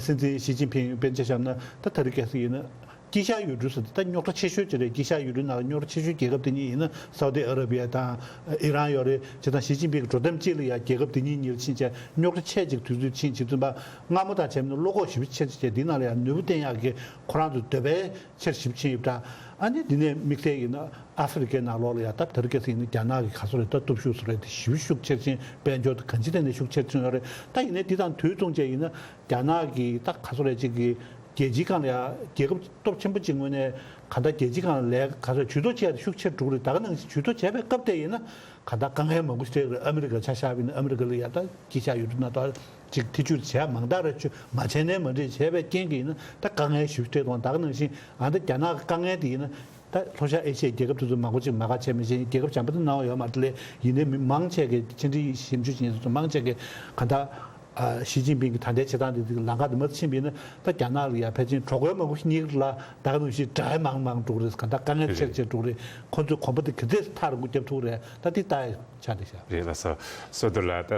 སྲིད་འཛིན་ཞི་ཅིན་ཕིང་དཔེར་ན་ཆ་བཞག་ན་ད་ད་རེས་གལ་སྲིད་ཡིན་ན། དཀྱིལ་ཤར་ཡུལ་གྲུ་ཟེར་དེ་ད་རྙོག་དྲ་ཆེ་ཤོས་ཅིག་རེད། དཀྱིལ་ཤར་ཡུལ་གྲུའི་ནང་ལ་རྙོག་དྲ་ཆེ་ཤོས་རྒྱལ་ཁབ་དེ་གཉིས་ཡིན་ན་སའུ་ཏི་ཨ་ར་བི་ཡ་དང་ཨི་རན་ཡོད་རེད། བྱས་ཙང་ཞི་ཅིན་ཕིང་གི་འགྲོ་སྟངས་གཅིག་ལ་ཡ་རྒྱལ་ཁབ་དེ་གཉིས་གཉིས་ལ་ཕྱིན་བྱས་རྙོག་དྲ་ཆེ་ཅིག་དུས་ཚོད་ཕྱིན་བྱས་ཙམ་པ་སྔ་མོ་དང་བྱས་ན་བློ་ཁོག་ཞེ་པོ་ཆེ་བྱས་འདི་ནང་ལ་ཡ་ནུས་པ་བསྟན་ཡག་གི་ཁོ་རང་ཚོ་འདོད་པའི་ཆེར་ཞིབ་ཕྱིན་ཡོད་པ་འདྲ། ཨ་ནི་འདི་ནས་དམིགས་བསལ་ཡིན་ན་ཨ་ཧྥེ་རི་ཁའི་ནང་ལོགས་ལ་ཡ་ད་དེ་རིང་ཁ་སང་ཡིན་ན་རྒྱ་ནག་གི་ག་ཚོད་རེད་ད་སྟོབས་ཤུགས་སུ་རེད་དེ་ཞེ་པོ་ཤུགས་ཆེར་ཕྱིན། དཔལ་འབྱོར་དེ་གང་ཅིའི་ཐད་ནས་ཤུགས་ཆེར་ཕྱིན་ཡོད་རེད། ད་ཡིན་ནའི་འདི་དང་དུས་མཚུངས་བྱས་ཡིན་ན་རྒྱ་ནག་གི་ད་ག་ཚོད་རེད་ཅིག་གི་རྒྱལ་སྤྱིའི་སྒང་ལ་ཡ་རྒྱལ་ཁབ་སྟོབས་ཆེན་པོ་གཅིག་ངོས་ནས་གང་ལྟར་རྒྱལ་སྤྱིའི་སྒང་ལ་ལས་ག་ཚོད་ཇུས་གཏོགས་བྱས་ཏེ་ཤུགས་ཆེར་འགྲོ་གི་རེད། ད་ག་ནང་བཞིན་ཇུས་གཏོགས་བྱས་པའི་སྐབས་དེ་ཡིན་ན་གང་ལྟར་དཀའ་ངལ་མང་པོ་ཞིག་འཕྲད་ཀྱི་རེད། ཨ་མི་རི་ཀ་ཆ་བཞག་པ་ཡིན་ན་ཨ་མི་རི་ཀ་ལ་ཡ་ད་དཀྱིལ་ཤར་ཡུལ་གྲུ་ནང་ད་ཅིག་ཐེ་ཇུས་བྱས་མང་དག་རེད། ཆུ་མ་བྱས་ནའི་མ་འགྲིག་བྱས་པའི་རྐྱེན་གྱིས་ཡིན་ན་ད་དཀའ་ངལ་ཞེ་པོ་འཕྲད་འདུག། ད་ག་ནང་བཞིན་ཨ་ད་རྒྱ་ནག་གི་དཀའ་ངལ་དེ་ཡིན་ན། ད་ལྷོ་ཤར་ཨེ་ཤི་ཡའི་རྒྱལ་ཁབ་དེ་ཚོ་མང་པོ་ཅིག་མ་དགའ་བྱས་མི་བྱེད། རྒྱལ་ཁབ་གཞན་པ་དེ་སྣང་བ་ཡོད་མ་རེད། དེ་ལས་ཡིན་ནའི་མི་མང་ཆེ་གིས་ཕྱི་འབྲེལ་ཞིབ་འཇུག་བྱེད་མཁན་དེ་ཚོ་མང་ཆེ་གིས་གང་ལྟར་ཨ་ཞི་ཅིན་ཕིང་གི་ད་ལྟའི་བྱེད་སྟངས་དེ་དེ་ལམ་ཁ་དེ་མར་ཕྱིན་པ་ཡིན་ན་ད་རྒྱ་ནག་ལ་ཡ་ཕལ་ཆེར་གྲོགས་པོ་མང་པོ་ཞིག་རྙེད་ཀྱི་རེད་ལ། ད་ག་ནང་བཞིན་དགྲ་ཡང་མང་མང་འགྲོ་གི་རེད། གང་ལྟར་དཀའ་ངལ་ཆེར་ཆེར་འགྲོ་གི་རེད། ཁོ་ཚོས་གོམ་པ་དེ་ག་ཚོད་ཐག་རིང་པོ་བརྒྱབ་ཐུབ་ཀྱི་རེད། ད་དེ་ལྟ་ཡ་ཆགས་བསྡད་ཤག། རེད་ལགས་སོ། བསོད་རྡོར་ལགས་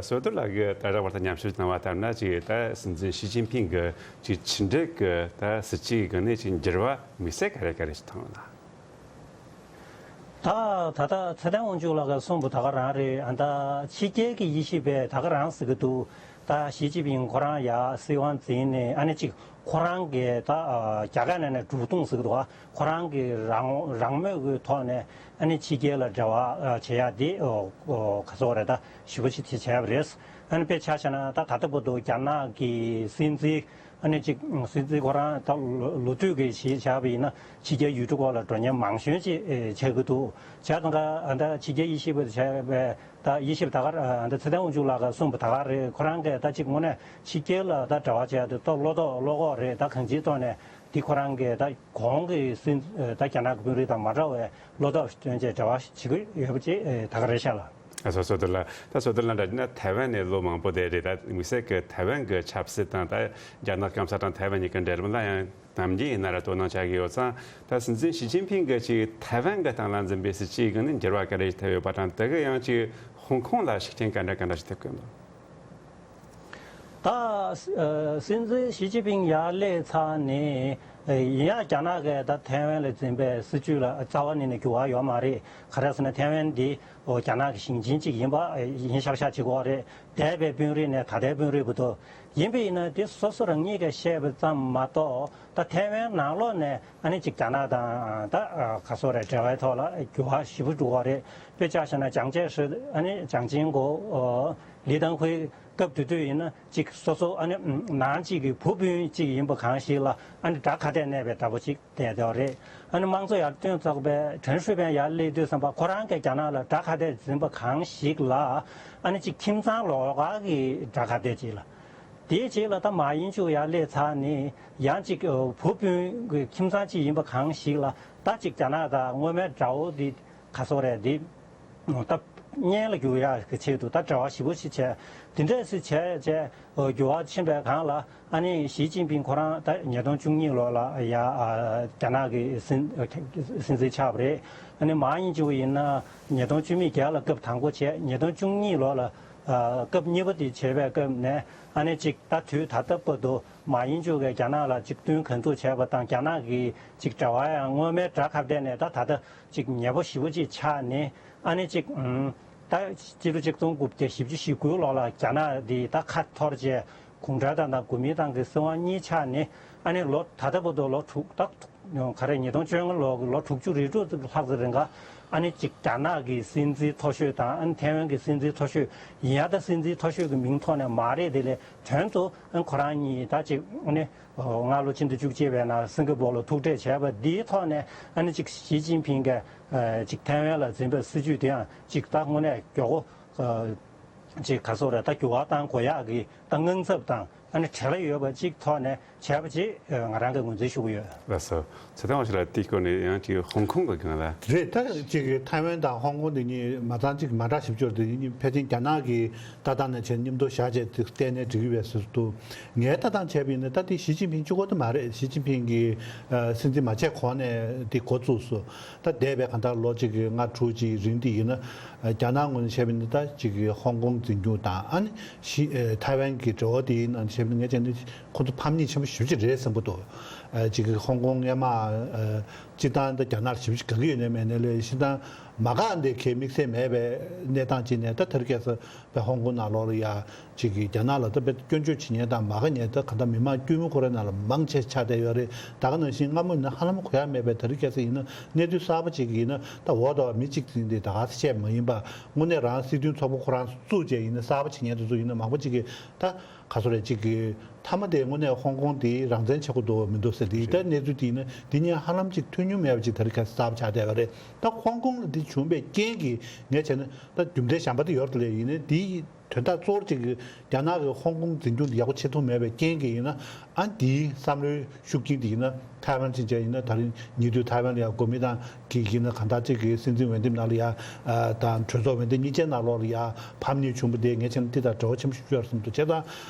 ཀྱིས་ད་རེས་བར་དུ་ཉམས་ཞིབ་གནང་བ་ལྟར་ན་ཅིག་ད་སྲིད་འཛིན་ཞི་ཅིན་ཕིང་གི་ཅིག་ཕྱི་འབྲེལ་གྱི་ད་སྲིད་བྱུས་ཀྱི་སྒང་ནས་ཅིག་འགྱུར་བ་དམིགས་བསལ་ག་རེ་ག་རེ་ཞིག་མཐོང་ཡོད་ན། ད་ད་ལྟ་ཚེ་བརྟན་དབང་ཕྱུག་ལགས་ཀྱིས་གསུངས་པ་ད་ག་རང་རེད། ཨ་ད་ཕྱི་རྒྱལ་གྱི་དབྱེ་ཞིབ་པས་ད་ག་རང་ཟེར་གྱི་འདུག། ད་ཞི་ཅིན་ཕིང་ཁོ་རང་ཡ་སྲིད་དབང་འཛིན་ནས་ཨ་ནི་ཅིག་ཁོ་རང་གིས་ད་རྒྱ་གར་ནང་ནས་འབྲུ་གཏོང་ཟེར་གྱི་འདུག། ཨ་ཁོ་རང་གིས་རང་རང་མོས་ཀྱི་ཐོག་ནས་ཨ་ནི་ཕྱི་རྒྱལ་ལ་འབྲེལ་བ་བྱེད་ཡ་དེ་ག་ཚོད་རེད། ད་ཞེ་པོ་ཅིག་དེ་བྱས་པ་རེད། ཨ་ནི་དཔེ་ཆ་བཞག་ན་ད་ད་ལྟ་བར་དུ་རྒྱ་ནག་གི་སྲིད་འཛིན། ཨ་ནི་ཅིག་སྲིད་འཛིན་ཁོ་རང་ད་ལོ་ལོ་དུས་ཀྱི་གཞི་བཞག་པ་ཡིན་ན་ཕྱི་རྒྱལ་ཡུལ་གྲུ་སྐོར་ལ་འགྲོ་མཁན་མང་ཤོས་ཅིག་ཆགས་ཀྱི་འདུག། བྱས་ཙང་ཀ་ཨ་ད་ཕྱི་རྒྱལ་དབྱེ་ཞིབ་པ་བྱས་པའི་ད་དབྱེ་ཞིབ་ད་ག་ཨ་ད་ཚེ་བརྟན་དབང་ཕྱུག་ལགས་ཀྱིས་གསུངས་པ་ད་ག་རེད། ཁོ་རང་གིས་ད་ཅིག་དངོས་གནས་ཕྱི་རྒྱལ་ལ་ད་འབྲེལ་བ་བྱས་ཏེ་ད་བློ་དོགས་བློ་ཁོག་རེད། ད་གང་ཅིའི་ཐོག་ནས་འདི་ཁོ་རང་གིས་ད་གོང་གི་སྲིད་ད་རྒྱ་ནག་གི་དཔོན་རིགས་དང་མ་འདྲ་བའི་བློ་སྟོབས་སྟོན་བྱས་འབྲེལ་བ་བྱེད་ཀྱི་ཡོད་པ་ཅིག་ད་ག་རེད་ཤག་ལགས། ཨ་སོ་སོ་དེ་ལ་ད་སོ་དེ་ལ་འདྲ་ན་ཐའེ་ཝན་ནས་ལོ་མང་པོ་དེ་རེད། ད་དམིགས་བསལ་གྱི་ཐའེ་ཝན་གྱི་ཆབ་སྲིད་དང་ད་རྒྱ་ནག་སྐམ་ས་དང་ཐའེ་ཝན་གཉིས་ཀྱི་འབྲེལ་ལམ་ལ་ཡང་ནམ་རྒྱུན་ཡིན་ན་ར་དོ་སྣང་བྱ་གི་ཡོད་ཙང་། ད་སྲིད་འཛིན་ཞི་ཅིན་ཕིང་གིས་ཅིག་ཐའེ་ཝན་གྱི་སྟེང་ལ་འཛིན་པའི་སྲིད་བྱུས་ཀྱི་ནི་འགྱུར་བ་ག་རེ་ཞིག་ཐེབས་ཡོད་པ་དང་། དེ་གི་ཡང་ཅིག་ཧོང་ཀོང་ལ་ཤུགས་རྐྱེན་ག་འདྲ་ག་འདྲ་ཞིག་ཐེབས་ཀྱི་ཡོད་ན། ད་སྲིད་འཛིན་ཞི་ཅིན་ཕིང་ཡར་སླེབས་ཚར་ནས་ཡིན་ཡང་རྒྱ་ནག་གིས་ད་ཐའེ་ཝན་ལ་འཛིན་པའི་སྲིད་བྱུས་ལ་རྩ་བ་ཉིད་ནས་འགྱུར་བ་ཡོད་མ་རེད། ག་རེ་ཟེར་ན་ཐའེ་ཝན་འདི་རྒྱ་ནག་གི་ཞིང་ཆེན་གཅིག་ཡིན་པ་ཡིན་ཤག་ཤག་བྱེད་ཀྱི་ཡོད་རེད། འདས་པའི་དཔོན་རིགས་ནས་ད་ལྟའི་དཔོན་རིགས་བར་དུ་ ཡིན་པས་ན་དེ་སོ་སོ་རང་ཉིད་ཀྱིས་བཤད་པ་ཙམ་མ་གཏོགས། ད་ཐའེ་ཝན་ནང་ལོགས་ནས་ཨ་ནི་ཅིག་རྒྱ་ནག་དང་ད་ག་སོ་རེད། འབྲེལ་བའི་ཐོག་ལ་འགྱུར་བ་ཞེ་པོ་འགྲོ་གི་རེད། དཔེ་ཆ་བཞག་ན་ཅང་ཅེ་ཧྲི་ཨ་ནི་ཅང་ཅིང་གོ་ལི་ཏང་ཧུའེ་སྐབས་དེ་དུས་ཡིན་ན་ཅིག་སོ་སོ་ཨ་ནི་ནང་གཅིག་གི་བུ་སྤུན་གཅིག་ཡིན་པ་གང་ཞིག་ལ་ཨ་ནི་དགྲ་ཁ་གཏད་གནས་པའི་འདྲ་པོ་ཅིག་བསྡད་ཡོད་རེད། ཨ་ནི་དམངས་གཙོ་ཡར་ཐོན་ཚོགས་པའི་ཁྲེན་ཧྲུའེ་ཕེན་ཡར་སླེབས་དུས་ཙམ་པ་ཁོ་རང་གིས་རྒྱ་ནག་ལ་དགྲ་ཁ་གཏད་འཛིན་པ་གང་ཞིག་ལ་ཨ་ནི་ཅིག་ཁྱིམ་ཚང་ལོགས་ཀ་གི་དགྲ་ཁ་གཏད་ཅིག་ལ། དེའི་རྗེས་ལ་ད་མཱ་ཡིན་ཅུ་ཡར་སླེབས་ཚར་ནས་ཡང་ཅིག་བུ་སྤུན་གྱི་ཁྱིམ་ཚང་གཅིག་ཡིན་པ་གང་ཞིག་ལ་ད་ཅིག་རྒྱ་ནག་དང་སྔོན་མའི་དགྲ་བོ་འདི་ག་སོ་རེད་འདི། ད་གཉེན་ལ་འགྱུར་ཡག་གི་ཆེད་དུ་ད་འབྲེལ་བ་ཞེ་པོ་ཞིག་བྱས། དེ་འདྲས་སུ་བྱས་བྱས་འགྱུར་བ་ཕྱིན་པའི་སྒང་ལ་ཨ་ནི་ཞི་ཅིན་ཕིང་ཁོ་རང་ད་ཉིས་སྟོང་བཅུ་གཉིས་ལོ་ལ་ཡ་རྒྱ་ནག་གི་སྲིད་སྲིད་འཛིན་ཆགས་པ་རེད། ཨ་ནི་མཱ་ཡིན་ཅུ་ཡིན་ན་ཉིས་སྟོང་བཅུ་མེད་བརྒྱད་ལ་སྐབས་དང་པོ་བྱས། ཉིས་སྟོང་བཅུ་གཉིས་ལོ་ལ་སྐབས་གཉིས་པ་དེ་བྱས་པའི་སྐབས་ནས་ཨ་ནི་ཅིག་ད་དུས་ད་ལྟ་བར་དུ་མཱ་ཡིན་ཅུ་གིས་རྒྱ་ནག་ལ་ཅིག་བསྟུན་གང་ཐུབ་བྱས་པ་དང་། རྒྱ་ནག་གི་ཅིག་འབྲེལ་བ་ཡང་སྔོན་མའི་དགྲ་ཁ་གཏད་ནས་ད་ད་ལྟ་ཅིག་ཉེ་པོ་ཞེ་པོ་ཅིག་ཆགས་ནས། ཨ་ནི་ཅིག་ཨུམ། ད་སྤྱི་ལོ་ཆིག་སྟོང་དགུ་བརྒྱ་བཞི་བཅུ་ཞེ་དགུ་ལོ་ལ་རྒྱ་ནག་འདི་ད་ཁ་འཐོར་བྱས་གུང་ཁྲན་ཏང་དང་གོ་མིན་ཏང་གི་སྲིད་དབང་གཉིས་ཆགས་ནས། ཨ་ནི་ལོ་ད་ལྟ་བར་དུ་ལོ་དྲུག་ད་ག་རེ་ཉིས་སྟོང་བཅོ་ལྔ་ལོ་ལོ་དྲུག་ཅུ་རེ་དྲུག་ལྷག་ཙམ་རིང་ག་ཨ་ནི་ཅིག་རྒྱ་ནག་གི་སྲིད་འཛིན་མཐོ་ཤོས་དང་ཨ་ནི་ཐའེ་ཝན་གྱི་སྲིད་འཛིན་མཐོ་ཤོས་ཡིན་ཡ། ད་སྲིད་འཛིན་མཐོ་ཤོས་ཀྱི་མིང་ཐོག་ནས་མ་རེད། དེ་ལས་དོན་དུ་ཨ་ནི་ཁོ་རང་གཉིས་ད་ཅིག་ཨ་ནི། སྔ་ལོ་ཕྱི་ཟླ་བཅུ་གཅིག་པའི་ནང་སིང་ག་པོར་ལ་ཐུག་འཕྲད་བྱས་པ་འདིའི་ཐོག་ནས་ཨ་ནི་ཅིག་ཞི་ཅིན་ཕིང་གིས་ཅིག་ཐའེ་ཝན་ལ་འཛིན་པའི་སྲིད་ཇུས་དེའང་ཅིག་ད་དངོས་གནས་མགྱོགས་པོ་ཅིག་ག་སོ་རེད། ད་འགྱུར་བ་གཏང་དགོས་ཡག་གི་ད་དངངས་འཚབ་དང་ཨ་ནི་བྲེལ་བ་ཡོད་པ་ཅིག་ཐོག་ནས་བྱས་པ་ཅིག་ང་རང་གིས་ངོས་འཛིན་ཞུ་གི་ཡོད། ལགས་སོ། ཚེ་བརྟན་དབང་ཕྱུག་ལགས་དེའི་སྐོར་ནས་ཡང་ཅིག་ཧོང་ཀོང་གི་སྒང་ལ། རེད། ད་ཅིག་ཐའེ་ཝན་དང་ཧོང་ཀོང་དེ་གཉིས་མ་ཚང་ཅིག་མ་འདྲ་ཞིབ་སྦྱོར་དེ་གཉིས་ཕལ་ཆེར་རྒྱ་ནག་གི་ལྟ་སྟངས་ནས་བྱས་མཉམ་དུ་བཞག་བྱས་དེ་བལྟས་ནས་འགྲིག་གི་རེད་ཟེར་འདུག། ངའི་ལྟ་སྟངས་བྱས་པ་ཡིན་ན་ད་དེ་ཞི་ཅིན་ཕིང་གཅིག་པོ་དེ་མ་རེད། ཞི་ཅིན་ཕིང་གིས་ཨ་སྲིད་འཛིན་མ་བྱས་གོང་ནས་དེ་འགོ་བཙུགས་སོང་། ད་འདས་པའི་གང་ལྟར་ལོ་གཅིག་གི་ལྔ་དྲུག་ཅིག་རིང་དེ་ཡིན་ན་ཨ་རྒྱ་ནག་ངོས་ནས་བྱས་པ་ཡིན་ན་ད་ཅིག་གི་ཧོང་ཀོང་འཛིན་སྐྱོང་དང་ཨ་ནི་ཞི་ཨ་ཐའེ་ཝན་གྱི་འབྲེལ་བ་དེ་ཡིན་ན་བྱས་པ་ཡིན་ན་ངས་བྱས་ན་ཁོང་ཚོ་ཕམ་ཉེས་ཆེན་པོ་ཞེ་པོ་ཅིག་རེད་བསམ་གྱི་འདུག། ཨ་ཅིག་གི་ཧོང་ཀོང་སྔོན་མ་ཨ་སྤྱིར་བཏང་ད་རྒྱ་ནག་ཞེ་པོ་ཅིག་དགའ་གི་ཡོད་ནའི་མེད་ནའི་ལས་སྤྱིར་བཏང་མ་དགའ་འདི་གའི་དམིགས་བསལ་མེད་པའི་གནས་སྟངས་ཅིག་ནས། ད་དེ་རིང་ཁ་སང་དཔེ་ཧོང་ཀོང་ནང་ལོགས་ལ་ཡ་ཅིག་གིས་རྒྱ་ནག་ལ་ད་དཔེ་སྐྱོན་བརྗོད་བྱེད་མཁན་དང་མ་དགའ་མཁན་ད་ག་ད་མི་མང་དཀྱུས་མ་ཁོ་རའི་ནང་ལ་མང་ཆེ་ཆགས་བསྡད་ཡོད་རེད། ད་ག་ནང་བཞིན་སྔ་མོ་ཡིན་ན་ཧ་ལམ་གོ་ཡ་མེད་པའི་དེ་རིང་ཁ་སང་ཡིན་ན་གནས་ཚུལ་གསར་པ་ཅིག་ཡིན་ན་ད་འོ་ད་མི་གཅིག་འཛིན་དེ་ད་ག་ས་བཤད་མ་ཡིན་པ་དངོས་གནས་རང་སྲིད་དོན་ཚོགས་པ་ཁོ་རང་བཙུགས་བྱས་ཡིན་ན་གསར་པ་བྱེད་མཁན་དེ་ཚོ་ཡིན་ན་མང་པོ་ཅིག་གིས་ད་ག་ཚོད་རེད། གཅིག་གིས་མཐའ་མ་དེ་དངོས་གནས་ཧོང་ཀོང་དེ་རང་བཙན་ཆགས་ཀྱི་འདུག་མི་འདུག་ཟེར་དེ་ད་གནས་ཚུལ་དེ་ཡིན་ན་དེ་གཉིས་ཧ་ལམ་གཅིག་མཐུན་མྱོང་མེད་པ་ཅིག་དེ་རིང་ཁ་སང་གསར་པ་ཆགས་བསྡད་པ་རེད། ད་ཧོང་ཀོང་ལ་དེ་བྱུང་བའི་རྐྱེན་གྱིས་ངས་བྱས་ན་ད་རྒྱུ་འབྲས་གཞན་པ་དེ་ཡོད་རེད་དེ་ལས་ཡིན་ན་དེ་དོན་དག་གཙོ་བོ་གཅིག་གིས་རྒྱ་ནག་གིས་ཧོང་ཀོང་འཛིན་སྐྱོང་དེ་ཡག་པོ་བྱེད་ཐུབ་མེད་པའི་རྐྱེན་གྱིས་ཡིན་ན་ཨ་དེའི་བསམ་བློའི་ཤུགས་རྐྱེན་དེ་ཡིན་ན་ཐའེ་ཝན་ཕྱིན་བྱས་ཡིན་ན་ད་རིང་ཉེ་དུས་ཐའེ་ཝན་ལ་ཡང་གོ་མིན་ཏང་གི་ཡིན་ན་གང་ལྟར་གཅིག་གིས་སྲིད་འཛིན་འོས་འདེམས་ནང་ལ་ཡང་དང་གྲོས་ཚོགས་འོས་འདེམས་གཉིས་ཆའི་ནང་ལོགས་ལ་ཡང་ཕམ་ཉེས་བྱུང་བ་དེ་ངས་བྱས་ན་དེ་དང་འབྲེལ་བ་ཆེན་པོ་ཞིག་ཡོད་རེད་བསམ་འདུག། བྱས་ཙང་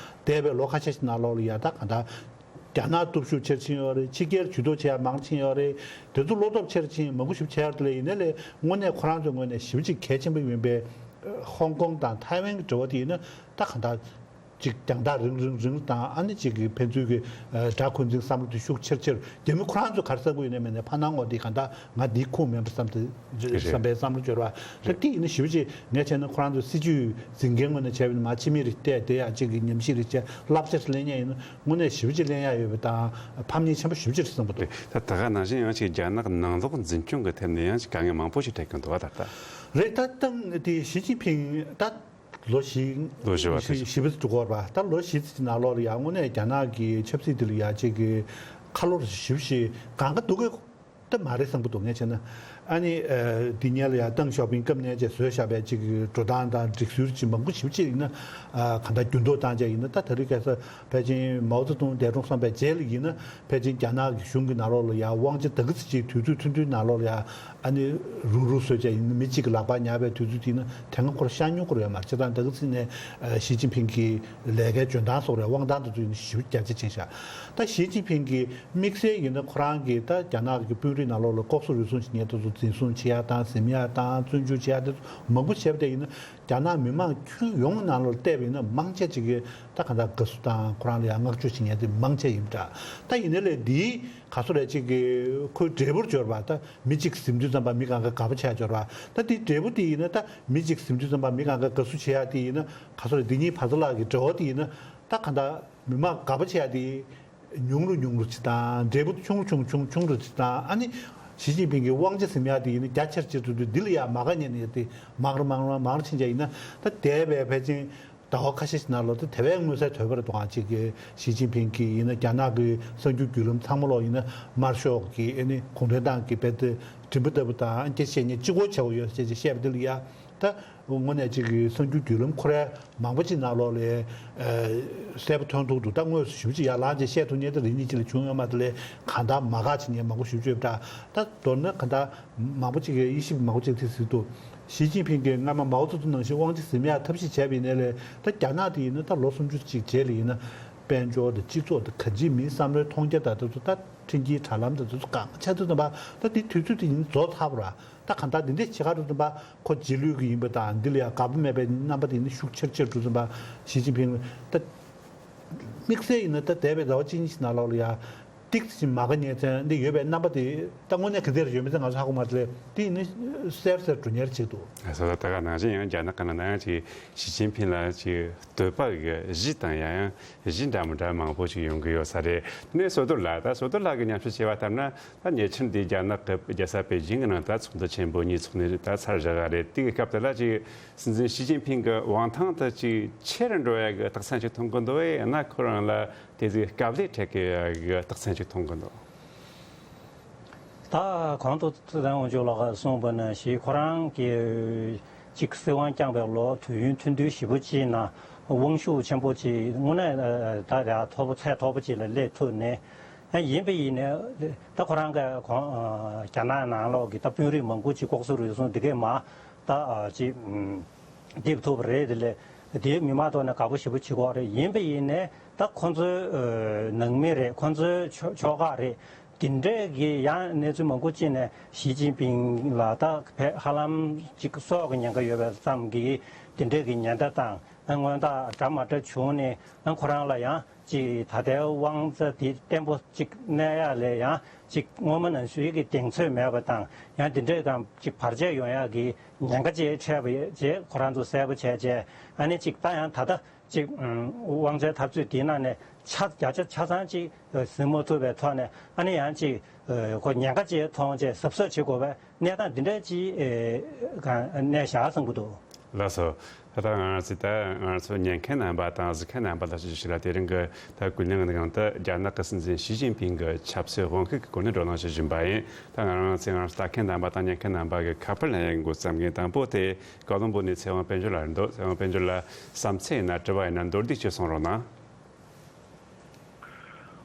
འདས་པའི་ལོ་ཁ་ཤས་ཤིག་ནང་ལོགས་ལ་ཡང་ད་གང་ལྟར་རྒྱ་ནག་སྟོབས་ཤུགས་ཆེར་ཕྱིན་ཡོད་རེད། ཕྱི་རྒྱལ་ཇུས་གཏོགས་བྱེད་ཡ་མང་ཕྱིན་ཡོད་རེད། དེ་ཚོ་བློ་སྟོབས་ཆེར་ཕྱིན་མང་པོ་ཞིག་བྱས་ཡོད་རེད་དེ་ལས་ཡིན་ནའི་ལས་དངོས་གནས་ཁོ་རང་ཚོའི་ངོས་ནས་ཞེ་པོ་ཅིག་གལ་ཆེན་པོ་ཡིན་པའི་ཧོང་ཀོང་དང་ཐའེ་ཝན་གྱི་འབྲེལ་བ་དེ་ཡིན་ན་ད་གང་ལྟར་ཅིག་རྒྱང་ཐག་རིང་རིང་རིང་དང་ཨ་ནི་ཅིག་གི་ཕན་ཚུན་གྱི་ཨ་དགྲ་འཁོན་འཛིན་བསམ་བློ་དེ་ཤུགས་ཆེར་ཆེར་རྒྱ་མི་ཁོ་རང་ཚོ་ག་རེ་བསམ་གྱི་ཡོད་ནའི་མེད་ནའི་ཕར་སྣང་ངོ་དེ་གང་ལྟར་ང་འདིའི་ཁུངས་མིན་པ་བསམ་དེ་རེད། བསམ་པའི་བསམ་བློ་འབྱོར་བ་ད་དེ་ཡིན་ན་ཞེ་པོ་ཅིག་ངས་བྱས་ན་ཁོ་རང་ཚོ་སྲིད་ཇུས་འཛིན་མཁན་ངོས་ནས་བྱས་པ་ཡིན་ན་མ་ཕྱི་མིག་རེ་བལྟས་དེ་ཡང་ཅིག་གི་ཉམས་ཞིབ་རེ་བྱས་བསླབ་བྱ་རེ་ལེན་ཡ་ཡིན་ན་དངོས་གནས་ཞེ་པོ་ཅིག་ལེན་ཡ་ཡོད་པ་དང་ཕམ་ཉེས་ཆེན་པོ་ཞེ་པོ་ཅིག་རེད་བསམ་གྱི་འདུག། ད་ད་ག་ནང་བཞིན་ཡང་ཅིག་རྒྱ་ནག་ནང་ལོགས་འཛིན་སྐྱོང་གི་ཐད་ནས་ཡང་ཅིག་དཀའ་ངལ་མང་པོ་ཞིག་འཕྲད་ཀྱི་འདུག་བ། ད་ལྟ་རེད། ད་ཏང་དེ་ཞི་ཅིན་ཕིང་ད་ལོ་བཞི་ལོ་བཞི་བ་དེ་བཞི་བཞི་པ་ཙམ་འགོར་བ་ད་ལོ་བཞི་ཙམ་ནང་ལོགས་ལ་ཡང་དངོས་གནས་རྒྱ་ནག་གི་ཆབ་སྲིད་དེ་ལ་ཡང་ཅིག་གི་ཁ་ལོ་ཞེ་པོ་ཞིག་གང་ག་འདུག་གི་ད་མ་རེད་བསམ་གྱི་འདུག། ངས་བྱས་ན་ཨ་ནི་ཨ་འདི་སྔོན་ལ་ཡང་ཏེང་ཞའོ་ཕིང་སྐབས་ནས་བྱས་བཟོས་བཞག་པའི་ཅིག་གི་འགྲོ་སྟངས་དང་སྒྲིག་སྲོལ་ཅིག་མང་པོ་ཞེ་པོ་ཅིག་ཡིན་ན་ཨ་གང་ལྟར་འགྱུར་ལྡོག་བཏང་བྱས་ཡིན་ན་ད་དེ་རིང་ཁ་སང་ཕལ་ཆེར་མའོ་ཙེ་ཏུང་འདས་གྲོངས་སོང་བའི་རྗེས་ལ་ཡིན་ན་ཕལ་ཆེར་རྒྱ་ནག་གི་གཞུང་གི་ནང་ལོགས་ལ་ཡང་དབང་ཆ་ད་གི་ཚིག་ཅིག་དུས་ཚོད་ཐུང་ཐུང་ནང་ལོགས་ལ་ཡང་ཨ་ནི་རུག་རུག་བཟོས་བྱས་ཡིན་ན་མི་གཅིག་གི་ལག་པར་ཉར་བའི་དུས་ཚོད་དེ་ཡིན་ན་དེ་སྔ་ཁོ་རང་ཤར་མྱོང་ཁོ་རང་ཡོད་མ་རེད། བྱས་ཙང་ད་གི་ཚིག་ནས་ཨ་ཞི་ཅིན་ཕིང་གི་ལས་ཀའི་འཇོན་ཐང་སོགས་རེད། དབང་ཐང་དེ་ཚོ་ཡིན་ན་ཞེ་པོ་རྒྱ་ཆེ་ཕྱིན་ཤག། ད་ཞི་ཅིན་ཕིང་གི་དམིགས་བསལ་ཡིན་ན་ཁོ་རང་གིས་ད་རྒྱ་ནག་གི་དཔོན་རིགས་ནང་ལོགས་ལ་ལྐོག་ཟ་རུལ་སུངས་བྱེད་མཁན་དེ་ཚོ་འཛིན་བཟུང་བྱེད་ཡ་དང་ཟིན་ཡ་དང་བཙོན་འཇུག་བྱེད་ཡ་དེ་ཚོ་མང་པོ་བྱས་པ་དེ་ཡིན་ན་རྒྱ་ནག་མི་མང་ཁྱོན་ཡོངས་ནང་ལོགས་བལྟས་པ་ཡིན་ན་མང་ཆེ་ཅིག་གིས་ད་གང་ལྟར་དགའ་བསུ་དང་ཁོ་རང་ལ་ཡང་བསྔགས་བརྗོད་བྱེད་མཁན་དེ་མང་ཆེ་ཡིན་འདྲ། ད་ཡིན་ནའི་ལས་འདིའི་ག་ཚོད་རེད་ཅིག་གི་ཁོའི་འབྲས་བུར་འབྱོར་བ་ད་མི་གཅིག་ཟིན་དུས་ཙམ་པ་མི་གང་ག་དགའ་པོ་བྱས་འབྱོར་བ་ད་འདི་འབྲས་བུ་དེ་ཡིན་ན་ད་མི་གཅིག་ཟིན་དུས་ཙམ་པ་མི་གང་ག་དགའ་བསུ་བྱེད་ཡ་དེ་ཡིན་ན་ག་ཚོད་རེད། འདི་གཉིས་བར་ཙམ་ལ་གི་འབྲེལ་བ་དེ་ཡིན་ན་ད་གང་ལྟར། མི་མང་དགའ་པོ་བྱེད་ཡ་དེ་ཉུང་རུ་ཉུང་རུ་ཅིག་དང་། འབྲས་བུ་ཆུང་རུ་ཆུང་ཆུང་ཆུང་རུ་ཅིག་དང་། ཨ་ནི་ཞི་ཅིན་ཕིང་གི་དབང་ཆ་ཟིན་ཡ་དེ་ཡིན་ན་རྒྱ་ཆེར་ཆེར་དུ་འདི་ལ་ཡ་མ་དགའ་ཉན་ཡ་དེ་མང་རུ་མང་རུ་མང་རུ་ཕྱིན་བྱས་ཡིན་ན། ད་འདས་པའི་ཕལ་ཆེར་ཟླ་བ་ཁ་ཤས་ཤིག་ནང་ལོགས་ད་དེ་བས་མངོན་གསལ་དོད་པོ་རེད་འདུག་ཨ་ཅིག་གི་ཞི་ཅིན་ཕིང་གིས་ཡིན་ན་རྒྱ་ནག་གི་གསར་འགྱུར་བརྒྱུད་ལམ་ཚང་མ་ལོག་ཡིན་ན་དམར་ཤོག་གི་ཨ་ནི་གུང་ཁྲན་ཏང་གི་རྦད་དེ་མགྲིན་པ་ལྟ་བུ་དང་སྐད་ཆ་བཤད་མཁན་གཅིག་པོ་བྱེད་དགོས་ཡོད་ཅེས་བཤད་པ་འདི་ལ་ཡ། ད་དངོས་གནས་ཅིག་གི་གསར་འགྱུར་བརྒྱུད་ལམ་ཁོ་རའི་མང་པོ་ཅིག་ནང་ལོགས་ལ་ཨ་གསལ་པོ་མཐོང་ཐུབ་འདུག་ད་དངོས་སུ་ཞེ་པོ་ཅིག་ཡར་ལངས་ཅིག་བཤད་ཐུབ་མཁན་ད་རེ་གཉིས་ཅིག་ལས་བྱུང་ཡོད་མ་རེད། དེ་ལས་གང་ལྟར་མ་དགའ་བྱེད་མཁན་མང་པོ་ཞེ་པོ་ཅིག་ཡོད་པ་འདྲ། ད་མདོར་ན་གང་ལྟར་མང་པོ་ཅིག་གིས་དབྱེ་ཞིབ་མང་པོ་ཅིག་དེ་ཟེར་འདུག་ཞི་ཅིན་ཕིང་གིས་སྔ་མ་མའོ་ཙེ་ཏུང་ནང་བཞིན་དབང་ཆ་ཟིན་ཡག་ཐབས་ཤེས་བྱས་པ་ཡིན་ནའི་ལས། ད་རྒྱ་ནག་དེ་ཡིན་ན་ད་ལོ་སུམ་ཅུ་ཅིག་རྗེས་ལ་ཡིན་ན་དཔལ་འབྱོར་དང་སྤྱི་ཚོགས་དང་གང་ཅིའི་མིའི་བསམ་བློའི་མཐོང་རྒྱ་དང་དེ་ཚོ། ད་འཕྲིན་སྐྱེལ་དྲ་ལམ་དང་དེ་ཚོ་གང་ཆགས་དུས་ཙམ་པ་ད་དེ་དུས་ཚོད་དེ་ཡིན་རྫོགས་ཚར་བ་ར། ད་གང་ལྟར་འདི་འདྲས་བྱེད་ག་འགྲོ་དུས་ཙམ་པ་ཁོ་རྗེས་ལུས་ཀྱི་ཡིན་པ་དང་། འདི་ལ་ཡང་དགའ་པོ་མེད་པའི་རྣམ་པ་དེ་ཡིན་ན་ཤུགས་ཆེར་ཆེར་འགྲོ་དུས་ཙམ་པ་ཞི་ཅིན་ཕིང་ད་དམིགས་བསལ་ཡིན་ན་ད་འདས་པའི་ཟླ་བ་གཅིག་གཉིས་ཤིག་ནང་ལོགས་ལ་ཡང་ཏིག་ཙམ་མ་དགའ་ཉེ་ཚན་འདི་ཡོད་པའི་རྣམ་པ་དེ་ད་དངོས་གནས་ག་ཚད་ཡོད་མེད་ཚེ་ང་ཚོ་ཧ་གོ་མ་ཐུབ་ལས། དེ་ཡིན་ན་གསལ་གསལ་འགྲོ་ཉེར་ཆེད་དུ། ཨ་ས་ད་ད་ག་ནང་བཞིན་ཡང་རྒྱ་ནག་གི་ནང་ན་ཡང་ཅིག་ཞི་ཅིན་ཕིང་ལ་ཅིག་འདོད་པ་གི་གཞི་དང་ཡང་ཡང་གཞི་འདྲ་མི་འདྲ་མང་པོ་ཅིག་ཡོང་གི་ཡོད་ས་རེད། དེ་ནས་བསོད་རྡོར་ལགས། ད་བསོད་རྡོར་ལགས་ཀྱི་མཉམ་ཞུགས་བྱས་པ་ལྟར་ན། ད་ཉེ་ཆར་འདི་རྒྱ་ནག་གི་རྒྱལ་ས་པེ་ཅིང་གི་ནང་ད་ཚོགས་འདུ་ཆེན་པོ་གཉིས་ཚོགས་ནས་ད་ཚར་བཞག་ག་རེད། དེ་གི་སྐབས་དེ་ལ་ཅིག་སྲིད་འཛིན་ཞི་ཅིན་ཕིང་གི་དབང་ཐང་དེ་ཅིག་ཆེ་རུ་འགྲོ་ཡ་གི་རྟགས་མཚན་ཅིག་མཐོང་གི་འདུག་ཨེ། ཡང་ན་ཁོ་རང་ལ་དེ་ཟིག་དཀའ་ལས་འཕྲད་ཀྱི་ཡ་གི་རྟགས་མཚན་ཅིག་མཐོང་གི་འདུག་ད་གོང་དུ་ཚེ་བརྟན་དབང་ཕྱུག་ལགས་ཀྱིས་གསུངས་པ་ནང་བཞིན། ཁོ་རང་གིས་ཅིག་སྲིད་དབང་བསྐྱངས་པའི་ལོ་དུས་ཡུན་ཐུང་ཐུང་ཞེ་པོ་ཅིག་ནང་དབང་ཤུགས་ཆེན་པོ་ཅིག་དངོས་གནས་ད་ཡ་མཐོ་པོ་ཚད་མཐོ་པོ་ཅིག་ལ་སླེབས་ཐུབ་ནས། ཡིན་པ་ཡིན་ནའི་ད་ཁོ་རང་གི་གོང་རྒྱ་ནག་ནང་ལོགས་ཀྱི་ད་དཔོན་རིགས་མང་པོ་ཅིག་ལྐོག་ཟ་རུལ་སུངས་འདི་གས་མ་ད་ཅིག་འདེབས་ཐུབ་པ་རེད། དེ་ལས་དེའི་མི་མང་ཐོག་ནས་དགའ་པོ་ཞེ་པོ་བྱེད་ཀྱི་ཡོད་རེད། ཡིན་པ་ཡིན་ནའི་ད་ཁོ་ཚོའི་ནང་མི་རེད། ཁོ་ཚོའི་ཕྱོགས་ཕྱོགས་ཁག་རེད། དེ་འདྲས་ཀྱི་ཡང་གནས་ཚུལ་མང་པོ་ཅིག་ནས་ཞི་ཅིན་ཕིང་ལ་ད་ཧ་ལམ་ཅིག་སྲོག་གི་ཉེན་ཁ་ཡོད་པའི་ཙམ་གྱི་དེ་འདྲས་ཀྱི་ཉེན་བརྡ་དང་། མངོན་རྟགས་འདྲ་མ་འདྲ་བྱུང་ནས་ཁོ་རང་ལ་ཡང་ཅིག་ད་ལྟའི་དབང་ཆ་དེ་བརྟན་པོ་ཅིག་གནས་ཡ་ལས་ཡང་ཅིག་སྔོན་མ་ནང་བཞིན་གྱི་གདེང་ཚོད་མེད་པ་དང་། ཡང་དེ་འདྲས་ཀྱང་ཅིག་བར་ཆད་ཡོང་ཡ་གི་ཉེན་ཁ་ཅིག་འཕྲད་པ་རྗེས་ཁོ་རང་ཚོ་གསལ་པོ་བྱས་རྗེས། ཨ་ནི་ཅིག་ད་ཡང་ད་ལྟ་ཅིག་དབང་ཆའི་འཐབ་རྩོད་དེའི་ནང་ནས་ཆ་བརྒྱ་ཆ་ཆ་ཚང་ཅིག་ཟིན་མ་ཐུབ་པའི་ཐོག་ནས། ཨ་ནི་ཡང་ཅིག་ཁོ་ཉེན་ཁ་ཅིག་མཐོང་རྗེས་གཟབ་གཟབ་བྱེད་དགོས་པའི་གནས་སྟངས་འདི་འདྲ་ཅིག་གནས་བཞག་བསམ་གྱི་འདུག་ལགས་སོ། ད་ལྟ་ང་རང་ཚོས་ད་ང་རང་ཚོ་ཉན་མཁན་རྣམ་པ་དང་གཟིགས་མཁན་རྣམ་པ་ལ་ཞུ་རྒྱུ་ཞིག་ལ། དེ་རིང་གི་ད་ཀུན་གླེང་གི་ནང་དུ་རྒྱ་ནག་གི་སྲིད་འཛིན་ཞི་ཅིན་ཕིང་གི་ཆབ་སྲིད་དབང་ཤུགས་ཀྱི་སྐོར་ནས་བགྲོ་གླེང་ཞུ་བཞིན་པ་ཡིན། ད་ང་རང་ཚོས་ང་རང་ཚོ་ལྟ་མཁན་རྣམ་པ་དང་ཉན་མཁན་རྣམ་པ་གི་ཁ་པར་ལེན་ཡག་འགོ་བརྩམ་མཁན་དང་པོ་དེ་ཀ་ལོན་སྦུག་ནས་ཚེ་དབང་དཔལ་འབྱོར་ལགས་རེད་འདུག་ཚེ་དབང་དཔལ་འབྱོར་ལགས། བསམ་ཚུལ་ཡིན་ན་དྲི་བ་ཡིན་ན་མདོར་བསྡུས་ཅིག་གསུང་རོགས་གནང་།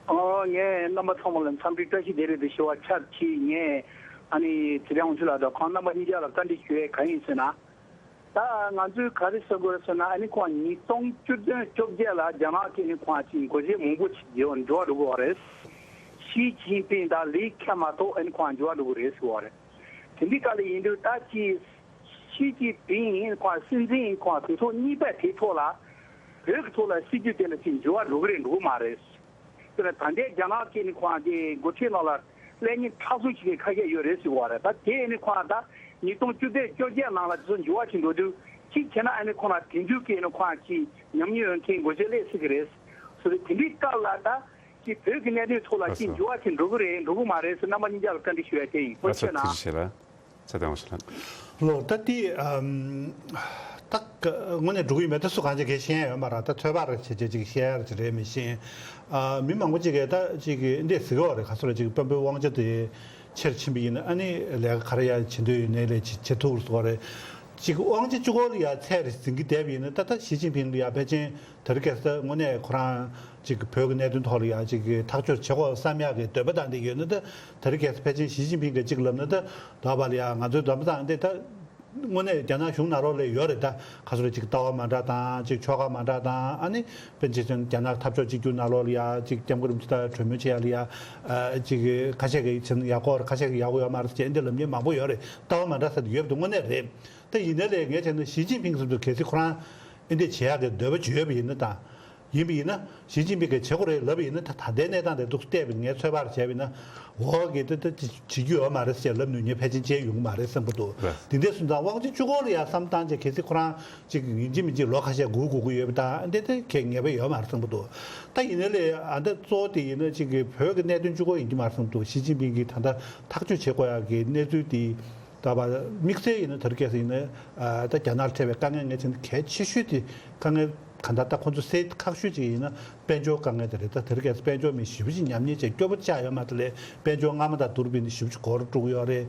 ཨོ། ངས་རྣམ་པ་ཚང་མ་ལ་འཚམས་འདྲི་བཀྲ་ཤིས་བདེ་ལེགས་དང་ཞུ་བ་ཆབས་ཅིག་ངས་ཨ་ནི་དེ་རིང་དབང་ཕྱུག་ལགས་དང་ཁོང་རྣམ་པ་གཉིས་ཆ་ལ་བཀའ་འདྲི་ཞུ་ཡས་གང་ཡིན་ཟེར་ན། ད་ང་ཚོས་ག་རེ་ཟེར་དགོས་རེད་ཟེར་ན། ཨ་ནི་ཁོང་ཉིས་སྟོང་བཅུ་བདུན་བཅོ་བརྒྱད་ལ་རྒྱ་ནག་གིས་ནི་ཁོང་ཅིག་འགོ་བྱེད་མང་པོ་ཅིག་འགྲོ་འགྲོ་འགྲོ་གི་ཡོད་རེད། ཞི་ཅིན་ཕིང་དང་ལི་ཁེ་མ་གཏོགས་ཨ་ནི་ཁོང་འགྲོ་འགྲོ་གི་རེད་ཟེར་བ་རེད། དེ་འདི་ག་ལ་ཡིན་དུས་ད་ཅིག་ཞི་ཅིན་ཕིང་ཡིན་ཁོང་སྲིད་འཛིན་ཡིན་ཁོང་དེ་ཚོ་གཉིས་པ་དེ་ཐོག་ལ་བོད་ཀྱི་ཐོག་ལ་སྲིད་ཇུས་དེ་ལ་ཅིག་འགྱུར་བ་འགྲོ་གི་རེད་འགྲོ་གི་མ་རེད། དེ་ལ་ད་ལྟའི་རྒྱ་ནག་གི་ནི་ཁོང་གི་འགོ་ཁྲིད་ནང་ལ་ཀླད་རྙིང་མཐའ་སྲུང་བྱེད་མཁན་ཁ་ཤས་ཡོད་རེད་ཟེར་བ་རེད། ད་དེ་ནི་ཁོང་ད་ཉིས་སྟོང་བཅུ་བདུན་བཅོ་བརྒྱད་ནང་ལ་དེ་ཚོ་འགྱུར་བ་ཕྱིན་འགྲོ་དུས་གཅིག་བྱས་ན་ཨ་ནི་ཁོང་ལ་དེང་དུས་ཀྱི་ནི་ཁོང་གི་ཉམས་མྱོང་ཡོད་མཁན་འགོ་ཁྲིད་སླེབས་སྲིད་ཀྱི་རེད། སོ་དེ་འདྲའི་སྐབས་ལ་ད་ཅིག་བོད་ཀྱི་གནད་དོན་ཐོག་ལ་ཅིག་འགྱུར་བ་ཅིག་འགྲོ་གི་རེད་འགྲོ་གི་མ་རེད་ཟེར་རྣམ་པ་གཉིས་ཀ་ལ་བཀའ་འདྲི་ཞུ་ཡ་དེ་ཡིན། ཐུགས་རྗེ་ཆེ་གནང་། ལགས་སོ། ཐུགས་རྗེ་ཆེ་ལགས། ཚེ་བརྟན་དབང་ཕྱུག་ལགས། ལོ། ད་དེ་ཨམ། ད་དངོས་གནས་འགྲོ་གི་ཡོད་མེད་ད་སུ་གང་ཅི་གས་ཤེས་ཡ་ཡོད་མ་རེད། ད་ཚོད་དཔག་རེ་བྱས་བྱས་ཅིག་བཤད་ཡ་ཅིག་རེད་མི་ཤེས། ཨ། མི་མང་པོ་ཅིག་གིས་ད་ཅིག་གི་འདི་ཟེར་གི་ཡོད་རེད། ག་ཚོད་ལ་ཅིག་དཔོན་པོའི་དབང་ཆ་དེ་ཆེར་ཕྱིན་པ་ཡིན་ན་ཨ་ནི་ལས་ཀ་ག་རེ་ཡ་བྱེད་འདོད་ཡོད་ནའི་ལས་བྱེད་བྱེད་ཐུབ་ཟེར་གི་ཡོད་རེད། ཅིག་དབང་ཆ་གཅིག་པོ་ལ་ཡ་ཚད་རེ་འཛིན་གྱི་བསྡད་པ་ཡིན་ན། ད་ད་ཞི་ཅིན་ཕིང་ལ་ཡ་ཕལ་ཆེར་དེ་རིང་ཁ་སང་དངོས་གནས་ཁོ་རང་ཅིག་བོད་ཀྱི་གནད་དོན་ཐོག་ལ་ཡ་ཅིག་ཐག་གཅོད་བྱེད་དགོས་བསམ་ཡག་གི་འདོད་པ་དང་དེ་ཡོད་ན། ད་དེ་རིང་ཁ་སང་ཕལ་ཆེར་ཞི་ཅིན་ཕིང་གིས་ཅིག་ལབ་ན། ད་ད་བ་ལ་ཡ་ང་ཚོའི་འདོད་པ་དང་དེ་ད་དངོས་གནས་རྒྱ་ནག་གཞུང་ནང་ལོགས་ལ་ཡོད་རེད། ད་ག་ཚོད་ཅིག་ལྟ་བ་མ་འདྲ་དང་ཅིག་ཕྱོགས་ཁག་མ་འདྲ་དང་། ཨ་ནི་དཔེར་ན་ཆ་བཞག་ན་རྒྱ་ནག་འཐབ་ཕྱོགས་གཅིག་གྱུར་ནང་ལོགས་ལ་ཡ་ཅིག་སྐྱབས་མགོན་རིན་པོ་ཆེ་དང་གྲོས་མོལ་བྱེད་ཡ་ལ་ཡ་ཅིག་ཁ་ཤས་ཀྱིས་བྱས་ན་ཡག་པོ་རེད། ཁ་ཤས་ཀྱིས་ཡག་པོ་ཡོད་མ་རེད་ཅེས་འདི་ལབ་མཁན་མང་པོ་ཡོད་རེད། ལྟ་བ་མ་འདྲ་ས་དེ་ཡོད་པ་དེ་དངོས་གནས་རེད། ད་ཡིན་ནའི་ལས་ངས་བྱས་ན་ཞི་ཅིན་ཕིང་ཟེར་དུས་གལ་སྲིད་ཁོ་རང་ཨེ་འདི་བྱེད་ཡག་གི་འདོད་པ་ཅིག་ཡོད་པ་ཡིན་ན་དང་། ཡིན་པ་ཡིན་ན་ཞི་ཅིན་ཕིང་གིས་བྱེད་དགོས་རེད་ལབ་པ་ཡིན་ན། ད་ད་ལྟའི་གནས་སྟངས་དེ་འདུག་བལྟས་པ་ཡིན་ན་ངས་ཚོད་དཔག་བྱས་པ་ཡིན་ན། འོ་གི་ད་ད་བྱེད་རྒྱུ་ཡོད་མ་རེད་ཟེར་ལབ་ནས་ངས་ཕལ་ཆེར་བྱས་ཡོང་གི་མ་རེད་བསམ་གྱི་འདུག། རེད། དེ་འདྲ་སོང་ཙང་དབང་ཆ་བཅུ་སྐོར་ལ་ཡ་བསམ་བཏང་བྱས། གལ་སྲིད་ཁོ་རང་ཅིག་ཡིན་གཅིག་མིན་གཅིག་ལོ་ཁ་ཤས་སྒུག་དགོས་ཀྱི་ཡོད་པ་དང་། འདི་དེ་གལ་ངེས་པ་ཡོད་མ་རེད་བསམ་གྱི་འདུག། ད་ཡིན་ནའི་ལས་ཨ་འདི་གཙོ་བོ་དེ་ཡིན་ན་ཅིག་གི་བོད་ཀྱི་གནད་དོན་གཅིག་པོ་ཡིན་གྱི་མ་རེད་བསམ་གྱི་འདུག། ཞི་ཅིན་ཕིང་གིས་ད་ལྟ་ཐག་གཅོད་བྱེད་དགོས་ཡག་གི་གནས་ཚུལ་དེ། ད་བར་དམིགས་བསལ་ཡིན་ན་དེ་རིང་ཁ་སང་ཡིན་ན་ད་རྒྱ་ནག་ལ་འཕྲད་པའི་དཀའ་ངལ་ངས་བྱས་ན་གལ་ཆེ་ཤོས་དེ། དཀའ་ངལ་གང་ལྟར་ད་ཁོ་ཚོ་སེལ་ཁག་ཤོས་ཅིག་ཡིན་ན་དཔལ་འབྱོར་དཀའ་ངལ་དེ་རེད། ད་དེ་རིང་ཁ་སང་དཔལ་འབྱོར་མི་ཞེ་པོ་ཅིག་ཉམས་ཉེས་བྱས་སྐྱོ་པོ་ཆགས་ཡོད་མ་རེད་ལས། དཔལ་འབྱོར་སྔ་མ་དང་བསྡུར་བ་ཡིན་ན་ཞེ་པོ་ཅིག་འགོར་འགྲོ་གི་ཡོད་རེད།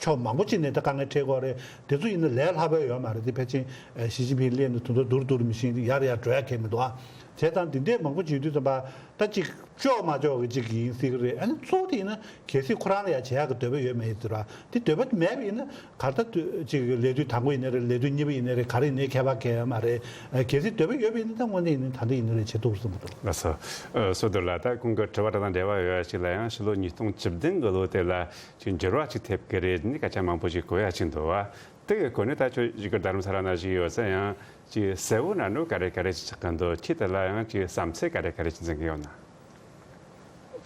ཕྱོགས་མང་པོ་ཅིག་ནས་ད་དཀའ་ངལ་འཕྲད་ཀྱི་ཡོད་རེད། དེ་ཚོ་ཡིན་ན་ལས་སླ་པོ་ཡོད་མ་རེད། དེ་ཕལ་ཆེར་ཞི་ཅིན་ཕིང་སླེབས་ནས་དོན་དུ་བསྡུར་བསྡུར་མི་ཤེས་ཡར་ཡར་འགྲོ་ཡག་གང་ཡང་མི་འདུག་ཨ། བྱས་ཙང་འདི་འདྲའི་མང་པོ་བྱེད་དུས་ཙམ་པ་ད་ཅིག་ལྕོགས་མ་ལྕོགས་ཀྱི་ཅིག་ཡིན་སྲིད་ཀྱི་རེད། ཨ་ནི་གཙོ་བོ་དེ་ཡིན་ན་གལ་སྲིད་ཁོ་རང་ལ་ཡ་བྱེད་ཡག་གི་འདོད་པ་ཡོད་མེད་ཡིན་ཟེར་བ་དེ། འདོད་པ་མེད་པ་ཡིན་ན་ག་ད་ཅིག་ལས་དུས་དང་པོ་ཡིན་ནའི་རེད། ལས་དུས་གཉིས་པ་ཡིན་ནའི་རེད། ག་རེ་ཡིན་ནའི་ཁྱད་པར་གང་ཡང་མ་རེད། གལ་སྲིད་འདོད་པ་ཡོད་པ་ཡིན་ན་ད་དངོས་གནས་ཡིན་ན་ད་འདི་ཡིན་ནའི་རེད། བྱེད་ཐུབ་བསམ་གྱི་འདུག། ལགས་སོ། ཨ་སོ་དོ་ལགས། ད་ཁོང་གི་དྲི་བ་དེ་དང་འབྲེལ་བ་ཡོད་ཡག་ཅིག་ལ་ཡང་ཕྱི་ལོ་ཉིས་སྟོང་བཅུ་བདུན་གྱི་ལོ་དེ་ལ་ཅིག་འགྱུར་བ་ཅིག་ཐེབས་ཀྱི་རེད། ནི་སྐད་ཆ་མང་པོ་ཞིག་གོ་ཡག་ཅིག་འདུག་བ། དེ་གི་སྐོར་ནས་ད་ཁྱོད་ཅིག་གི་རྡ་རམ་ས་ལ་ན་བཞུགས་ཡོད་ས་ཡང་ཅིག་གསལ་བོ་ན་ནོ་ག་རེ་ག་རེ་ཅིག་ཆགས་ཀྱི་འདུག། ཁྱེད་དེ་ལ་ཡང་ཅིག་བསམ་ཚུལ་ག་རེ་ག་རེ་ཅིག་འཛིན་གྱི་ཡོད་ན།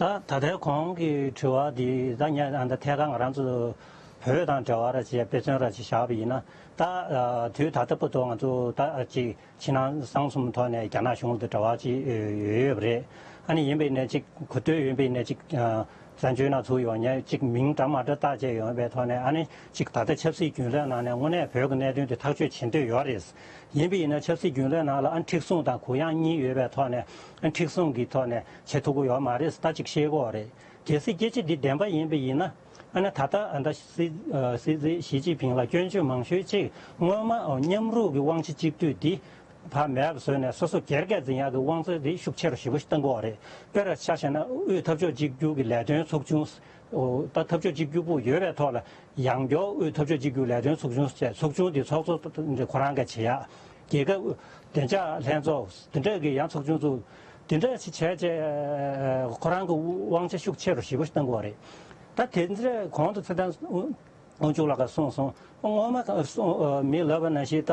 ད་ད་ལྟའི་གོང་གི་དྲི་བ་འདི་ད་ངས་ཨ་ད་ཐད་ཀར་ང་རང་ཚོ་བོད་དང་འབྲེལ་བ་ར་ཅིག་དཔེ་མཚོན་ར་ཅིག་བཞག་པ་ཡིན་ན། ད་དུས་ད་ལྟ་བར་དུ་ང་ཚོ་ད་ཅིག་ཕྱི་ནང་གསང་གསུམ་ཐོག་ནས་རྒྱ་ནག་གཞུང་དང་འབྲེལ་བ་ཅིག་ཡོད་ཡོད་པ་རེད། ཨ་ནི་ཡིན་པས་ནས་ཅིག་གོ་ཐོས་ཡོད་པས་ནས་ཅིག་བཙན་བྱོལ་ནང་ཚུར་ཡོང་ཉེན་ཅིག་མིང་འདྲ་མ་འདྲ་བཏགས་བྱས་ཡོང་བའི་ཐོག་ནས། ཨ་ནི་ཅིག་ད་ལྟ་ཆབ་སྲིད་རྒྱུན་ལས་ནང་ནས་དངོས་གནས་བོད་ཀྱི་གནད་དོན་དེ་ཐག་གཅོད་བྱེད་འདོད་ཡོད་རེད། ཡིན་པས་ཡིན་ན་ཆབ་སྲིད་རྒྱུན་ལས་ནང་ལ་ཨ་མཁྲེགས་བཟུང་དང་གུ་ཡངས་གཉིས་ཡོད་པའི་ཐོག་ནས། ཨ་མཁྲེགས་བཟུང་གི་ཐོག་ནས་བྱེད་ཐུབ་ཀྱི་ཡོད་མ་རེད་ད་ཅིག་བཤད་ཀྱི་ཡོད་རེད། གལ་སྲིད་སྐད་ཆ་འདི་བདེན་པ་ཡིན་པ་ཡིན་ན། ཨ་ནི་ད་ལྟ་ཨ་ད་སྲིད་ཨ་སྲིད་འཛིན་ཞི་ཅིན་ཕིང་ལ་སྐྱོན་བརྗོད་མང་ཤོས་གཅིག་སྔོན་མ་ཨ་མཉམ་རུབ་ཀྱི་དབང་ཆ་གཅིག་སྡུད་འདི་ཕར་མེད་པ་བཟོས་ནས་སོ་སོ་སྒེར་སྐད་འཛིན་ཡག་གི་དབང་ཚད་འདི་ཤུགས་ཆེ་རུ་ཞེ་པོ་ཞིག་བཏང་དགོས་པ་རེད། དཔེར་ཆ་བཞག་ན་དབུས་འཐབ་ཕྱོགས་གཅིག་གྱུར་གྱི་ལས་དོན་ཚོགས་ཆུང་། ཨོ་ད་འཐབ་ཕྱོགས་གཅིག་གྱུར་པོ་ཡོད་པའི་ཐོག་ལ་ཡང་བསྐྱར་དབུས་འཐབ་ཕྱོགས་གཅིག་གྱུར་ལས་དོན་ཚོགས་ཆུང་ཟེར་ཚོགས་ཆུང་འདི་ཚོགས་གཙོ་ཁོ་རང་གིས་བྱེད་ཡག། རྒྱལ་ཁབ་བདེ་འཇགས་ལྷན་ཚོགས་འདི་འདྲ་གི་ཡང་ཚོགས་ཆུང་ཚོ་འདི་འདྲ་ཞིག་བྱས་རྗེས་ཁོ་རང་གི་དབང་ཆ་ཤུགས་ཆེ་རུ་ཞེ་པོ་ཞིག་བཏང་དགོས་པ་རེད། ད་དེ་འདྲ་གོང་དུ་ཚེ་བརྟན་དབང་ཕྱུག་ལགས་ཀྱིས་གསུངས་སོང་། སྔོན་མ་གསུངས་མི་ལབ་པ་ནང་བཞིན་ད་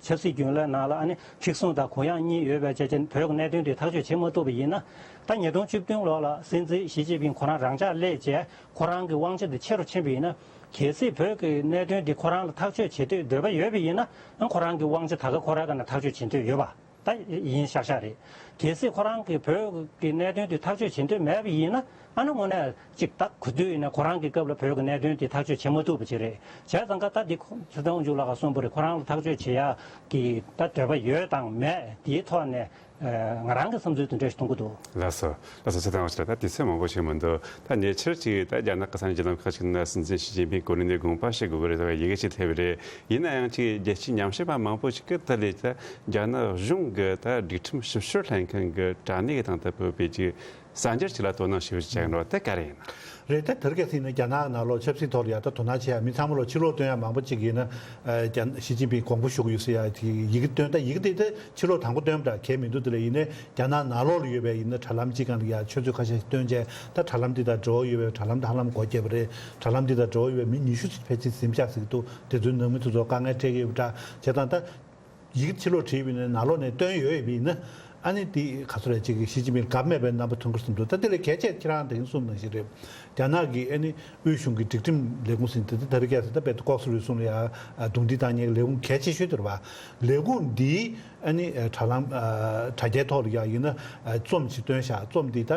ཆབ་སྲིད་རྒྱུན་ལས་ནང་ལ་ཨ་ནི་མཁྲེགས་བཟུང་དང་གུ་ཡངས་གཉིས་ཡོད་པའི་བྱས་རྗེས་བོད་ཀྱི་གནད་དོན་དེ་ཐག་གཅོད་བྱེད་མ་ཐུབ་པ་ཡིན་ན། ད་ཉིས་སྟོང་བཅུ་བདུན་ལོ་ལ་སྲིད་འཛིན་ཞི་ཅིན་ཕིང་ཁོ་རང་རང་འཇགས་སླེབས་རྗེས་ཁོ་རང་གི་དབང་ཆ་དེ་ཆེ་རུ་ཕྱིན་པ་ཡིན་ན། གལ་སྲིད་བོད་ཀྱི་གནད་དོན་འདི་ཁོ་རང་ལ་ཐག་གཅོད་བྱེད་འདོད་འདོད་པ་ཡོད་པ་ཡིན་ན། ཨ་ཁོ་རང་གི་དབང་ཆ་ད་ག་ཁོ་རང་ག་ནས་ཐག་གཅོད་བྱེད་འདོད་ཡོད་པ་ད་ཡིན་ཤག་ཤག་རེད། གལ་སྲིད་ཁོ་རང་གིས་བོད་ཀྱི་གནད་དོན་འདི་ཐག་གཅོད་བྱེད་འདོད་མེད་པ་ཡིན་ན། ཨ་ནི་དངོས་གནས་ཅིག་ད་ག་དུས་ཡིན་ན་ཁོ་རང་གི་སྐབས་ལ་བོད་ཀྱི་གནད་དོན་འདི་ཐག་གཅོད་བྱེད་མ་ཐུབ་པ་ཅིག་རེད། བྱས་ཙང་ཀ་ད་འདི་ཁོ་ཚེ་བརྟན་དབང་ཕྱུག་ལགས་ཀྱིས་གསུངས་པ་རེད། ཁོ་རང་ལ་ཐག་གཅོད་བྱེད་ཡག་གི་ད་འདོད་པ་ཡོད་དང་མེད་དེའི་ཐོག་ནས། ཨ་ང་རང་གི་བསམ་ཚུལ་དེ་འདྲ་ཞིག་གཏོང་གི་འདུག། ལགས་སོ། ལགས་སོ། ཚེ་བརྟན་དབང་ཕྱུག་ལགས། ད་དུས་ཚོད་མང་པོ་ཞིག་མི་འདུག། ད་ཉེ་ཆར་ཅིག་ད་རྒྱ་ནག་གི་ས་གནས་བརྒྱུད་ལམ་ཁག་ཅིག་ནས་སྲིད་འཛིན་ཞི་ཅིན་ཕིང་གོ་གནས་ནས་དགོངས་པ་ཞུ་དགོས་ཀྱི་རེད་ཟེར་བའི་ཡི་གེ་ཅིག་ཐེབས་པ་རེད། ཡིན་ན་ཡང་ཅིག་རྒྱལ་སྤྱིའི་ཉམས་ཞིབ་པ་མང་པོ་ཞིག་གིས་ད་ལས་ད་རྒྱ་ནག་གཞུང་གི་ད་སྒྲིག་ཁྲིམས་ཞིབ་བཤེར་ལྷན་ཁང་གི་དྲ་གནས་ཀྱི་སྟེང་དུ་ཕུད་པའི་ཅིག་གསར་འགྱུར་ཅིག་ལ་དོ་སྣང་ཞེ་པོ་ཅིག་བྱས་ཡོད་པ་དེ་ག་རེ་ཡིན་ན། རེད། ད་དེ་རིང་ཁ་སང་ཡིན་ན་རྒྱ་ནག་ནང་ལོགས་ཆབ་སྲིད་ཐོག་ལ་ཡ་ད་དོ་སྣང་བྱེད་ཡ་མི་ཚང་མ་ལོག་ཕྱིར་ལོག་སྟོན་ཡ་མང་པོ་ཅིག་ཡིན་ན། ཨ་རྒྱ་ཞི་ཅིན་ཕིང་དགོངས་པ་ཞུ་གི་ཡོད་ཟེར་ཡ་དེ་ཡི་གེ་བཏོན། ད་ཡི་གེ་དེ་ད་ཕྱིར་ལོག་དང་པོ་བཏོན་པ་འདྲ་གལ་མི་འདུག། དེ་ལ་ཡིན་ནའི་རྒྱ་ནག་ནང་ལོགས་ལ་ཡོད་པའི་ཡིན་ན་དྲ་ལམ་གཅིག་སྒང་ལ་ཡ་ཆུ་ཚོད་ཁ་ཤས་ཤིག་བཏོན་བྱས། ད་དྲ་ལམ་འདི་དང་འབྲེལ་བ་ཡོད་པའི་དྲ་ལམ་དེ་ཧ་ལམ་སྒོ་བརྒྱབ་པ་རེད། དྲ་ལམ་འདི་དང་འབྲེལ་བ་ཡོད་པའི་མི་ཉི་ཤུ་ཙམ་ཕལ་ཆེར་གཟིམ་ཤག་ཟིག་འདུག། དེ་ཚོའི་ནང་མི་དེ་ཚོ་དཀའ་ངལ་འཕྲད་ཀྱི་ཡོད་པ་འདྲ་བྱས་ཙང་ད། ཡི་གེ་ཕྱིར་ལོག་བྲིས་པ་ཡིན་ན་ནང་ལོགས་ནས་བཏོན་ཡོད་ཡོད་པ་ཡིན་ན། ཨ་ནི་དེ་ག་ཚོད་རེད། ཅིག་ཞི་ཅིན་ཕིང་དགའ་མེད་པའི་རྣམ་པ་མཐོང་གི་རེད་བསམ་འདུག། ད་དེ་ལས་གལ་ཆེ་ཁྱེད་རང་དེ་གསུངས་ནང་བཞིན་རེད། རྒྱ་ནག་གི་ཨ་ནི་དབུས་གཞུང་གི་སྒྲིག་ཁྲིམས་ལས་ཁུངས་ཟེར་དེ་ད་རེས་ཁ་སང་ད་དཔེ་ལྐོག་ཟ་རུལ་སུངས་ལ་ཡ་རྡུང་རྡེག་བཏང་མཁན་གྱི་ལས་ཁུངས་གལ་ཆེ་ཤོས་དེ་རེད་པ། ལས་ཁུངས་འདིས་ཨ་ནི་དྲ་ལམ་དྲ་རྒྱའི་ཐོག་ལ་ཡ་ཡིན་ན་རྩོམ་ཞིག་བཏོན་བཞག། རྩོམ་འདི་ད་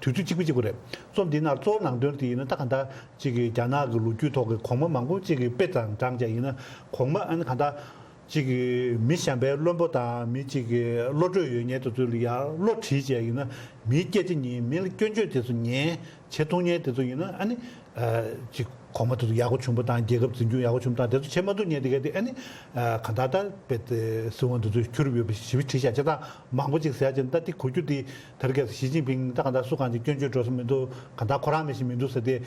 དུས་ཚོད་གཅིག་པ་གཅིག་པ་རེད། རྩོམ་འདིའི་ནང་གཙོ་བོ་ནང་དོན་དེ་ཡིན་ན་ད་ག་འདྲ་ཅིག་གི་རྒྱ་ནག་གི་ལོ་རྒྱུས་ཐོག་གི་གོང་མ་མང་པོ་ཅིག་གི་དཔེ་དང་སྦྲགས་བྱས་ཡིན་ན་གོང་མ་ཨ་ནི་ག་འདྲ། གཅིག་གི་མི་གཞན་པའི་བློན་པོ་དང་མི་གཅིག་གི་བློ་གྲོས་ཡོད་མཁན་དེ་ཚོ་ལ་ཡང་བློ་དྲིས་བྱས་ཡིན་ན་མིའི་སྐད་ཆ་ཉན། མི་ལ་སྐྱོན་བརྗོད་དེ་ཚོ་ཉན། བྱེད་ཐུབ་མཁན་དེ་ཚོ་ཡིན་ན་ཨ་ནི་ཨ་གཅིག་གོང་མ་དེ་ཚོ་ཡག་པོ་བྱུང་པ་དང་རྒྱལ་ཁབ་འཛིན་སྐྱོང་ཡག་པོ་བྱུང་པ་དང་དེ་ཚོ་བྱེད་མ་ཐུབ་མཁན་དེ་ག་དེ་ཨ་ནི་ཨ་གང་ལྟར་ད་དཔེ་དེ་སྲིད་དབང་དེ་ཚོ་འཁྱུར་ཡོད་པ་ཞེ་པོ་དྲིས་བྱས། བྱས་ཙང་མང་པོ་ཅིག་ཟེར་ཡ་ཅིག་ད་དེ་གོ་རྒྱུ་དེ་དེ་རིང་ཁ་སང་ཞི་ཅིན་ཕིང་ད་གང་ལྟར་སུ་གང་ཅིག་སྐྱོན་བརྗོད་འགྲོ་ས་མི་འདུག། གང་ལྟར་ཁོ་རང་མི་ཤེས་མི་འདུག་ཟེར་ཏེ།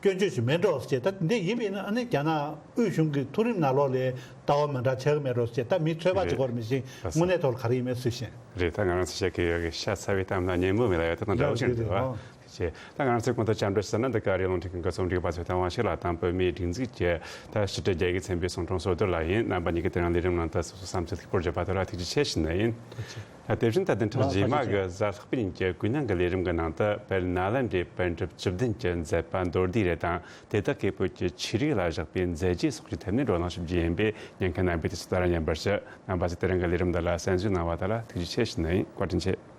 སྐྱོན་བརྗོད་ཞིག་མེད་འགྲོ་ཟེར་བྱས། ད་འདི་ཡིན་པ་ཡིན་ན་ཨ་ནི་རྒྱ་ནག་དབུས་གཞུང་གི་མཐོ་རིམ་ནང་ལོགས་ལ་ལྟ་བ་མི་འདྲ་ཆགས་ཀྱི་མེད་འགྲོ་ཟེར་བྱས། ད་མི་ཚོད་དཔག་བྱེད་དགོས་རེད་མི་ཤེས། དངོས་གནས་ཐོག་ལ་ག་རེ་ཡིན་མིན་སུས་ཤེས། རེད། ད་ང་རང་ཚོ་བཤད་ཀྱི་ཡོད་ཀྱི་ཤ་ཚ་བའི་གཏམ་དང་སྙན་མོ་མི་ལ་ཡོད་ད་དང་འདྲ་བོ་ཞིག་འདུག་ཨ། ཆེ། ད་ང་རང་ཚོའི་གོང་དུ་བཅར་འདྲི་ཞུ་ན། འདི་ག་རེད། རླུང་འཕྲིན་ཁང་གི་རྩོམ་སྒྲིག་པ་ཚོས་དང་བ་ཞིག་ལ་དང་བོད་མིའི་སྒྲིག་འཛུགས་ཀྱི་ད་ཕྱི་དྲིལ་རྒྱ་ཡིག་ཚན་པའི་ཚོང་དྲུང་བསོད་རྡོར་ལགས་ཡིན། རྣམ་པ་གཉིས་ཀྱིས་དེ་རིང་ལས་རིམ་ནང་དུ་སོ་སོའི་བསམ་ཚུལ་ཐུགས་ཁུར་བརྗོད་པ་དེ་ལ་ཐུགས་རྗེ་ཆེ་ཞུ་ནི་ཡིན། ཐུགས་རྗེ་ཆེ། ད་དེ་བཞིན་ད་བདུན་ཕྲག་རྗེས་མ་གི་གཟའ་ལྷག་པའི་ཉིན་གྱི་གུས་མྱང་གི་ལས་རིམ་གྱི་ནང་དུ། དཔལ་ནཱ་ལེནྡྲའི་པཎ་གྲུབ་བཅུ་བདུན་གྱི་མཛད་པ་མདོར་བསྡུས་རེ་དང་། དེ་དག་གིས་བོད་ཀྱི་ཆོས་རིག་ལ་བཞག་པའི་མཛད་རྗེས་སོགས་ཀྱི་ཐད་ནས་བགྲོ་གླེང་ཞུ་རྒྱུ་ཡིན་པས། ཉན་མཁན་རྣམ་པས་དུས་ཚོད་ལ་ཉན་པར་ཞུ། རྣམ་པ་ཚོས་དེ་རིང་གི་ལས་རིམ་འདི་ལ་གསན་གཟིགས་གནང་བ་དག་ལ་ཐུགས་རྗེ་ཆེ་ཞུ་ནི་ཡིན། བཀའ་དྲིན་ཆེ།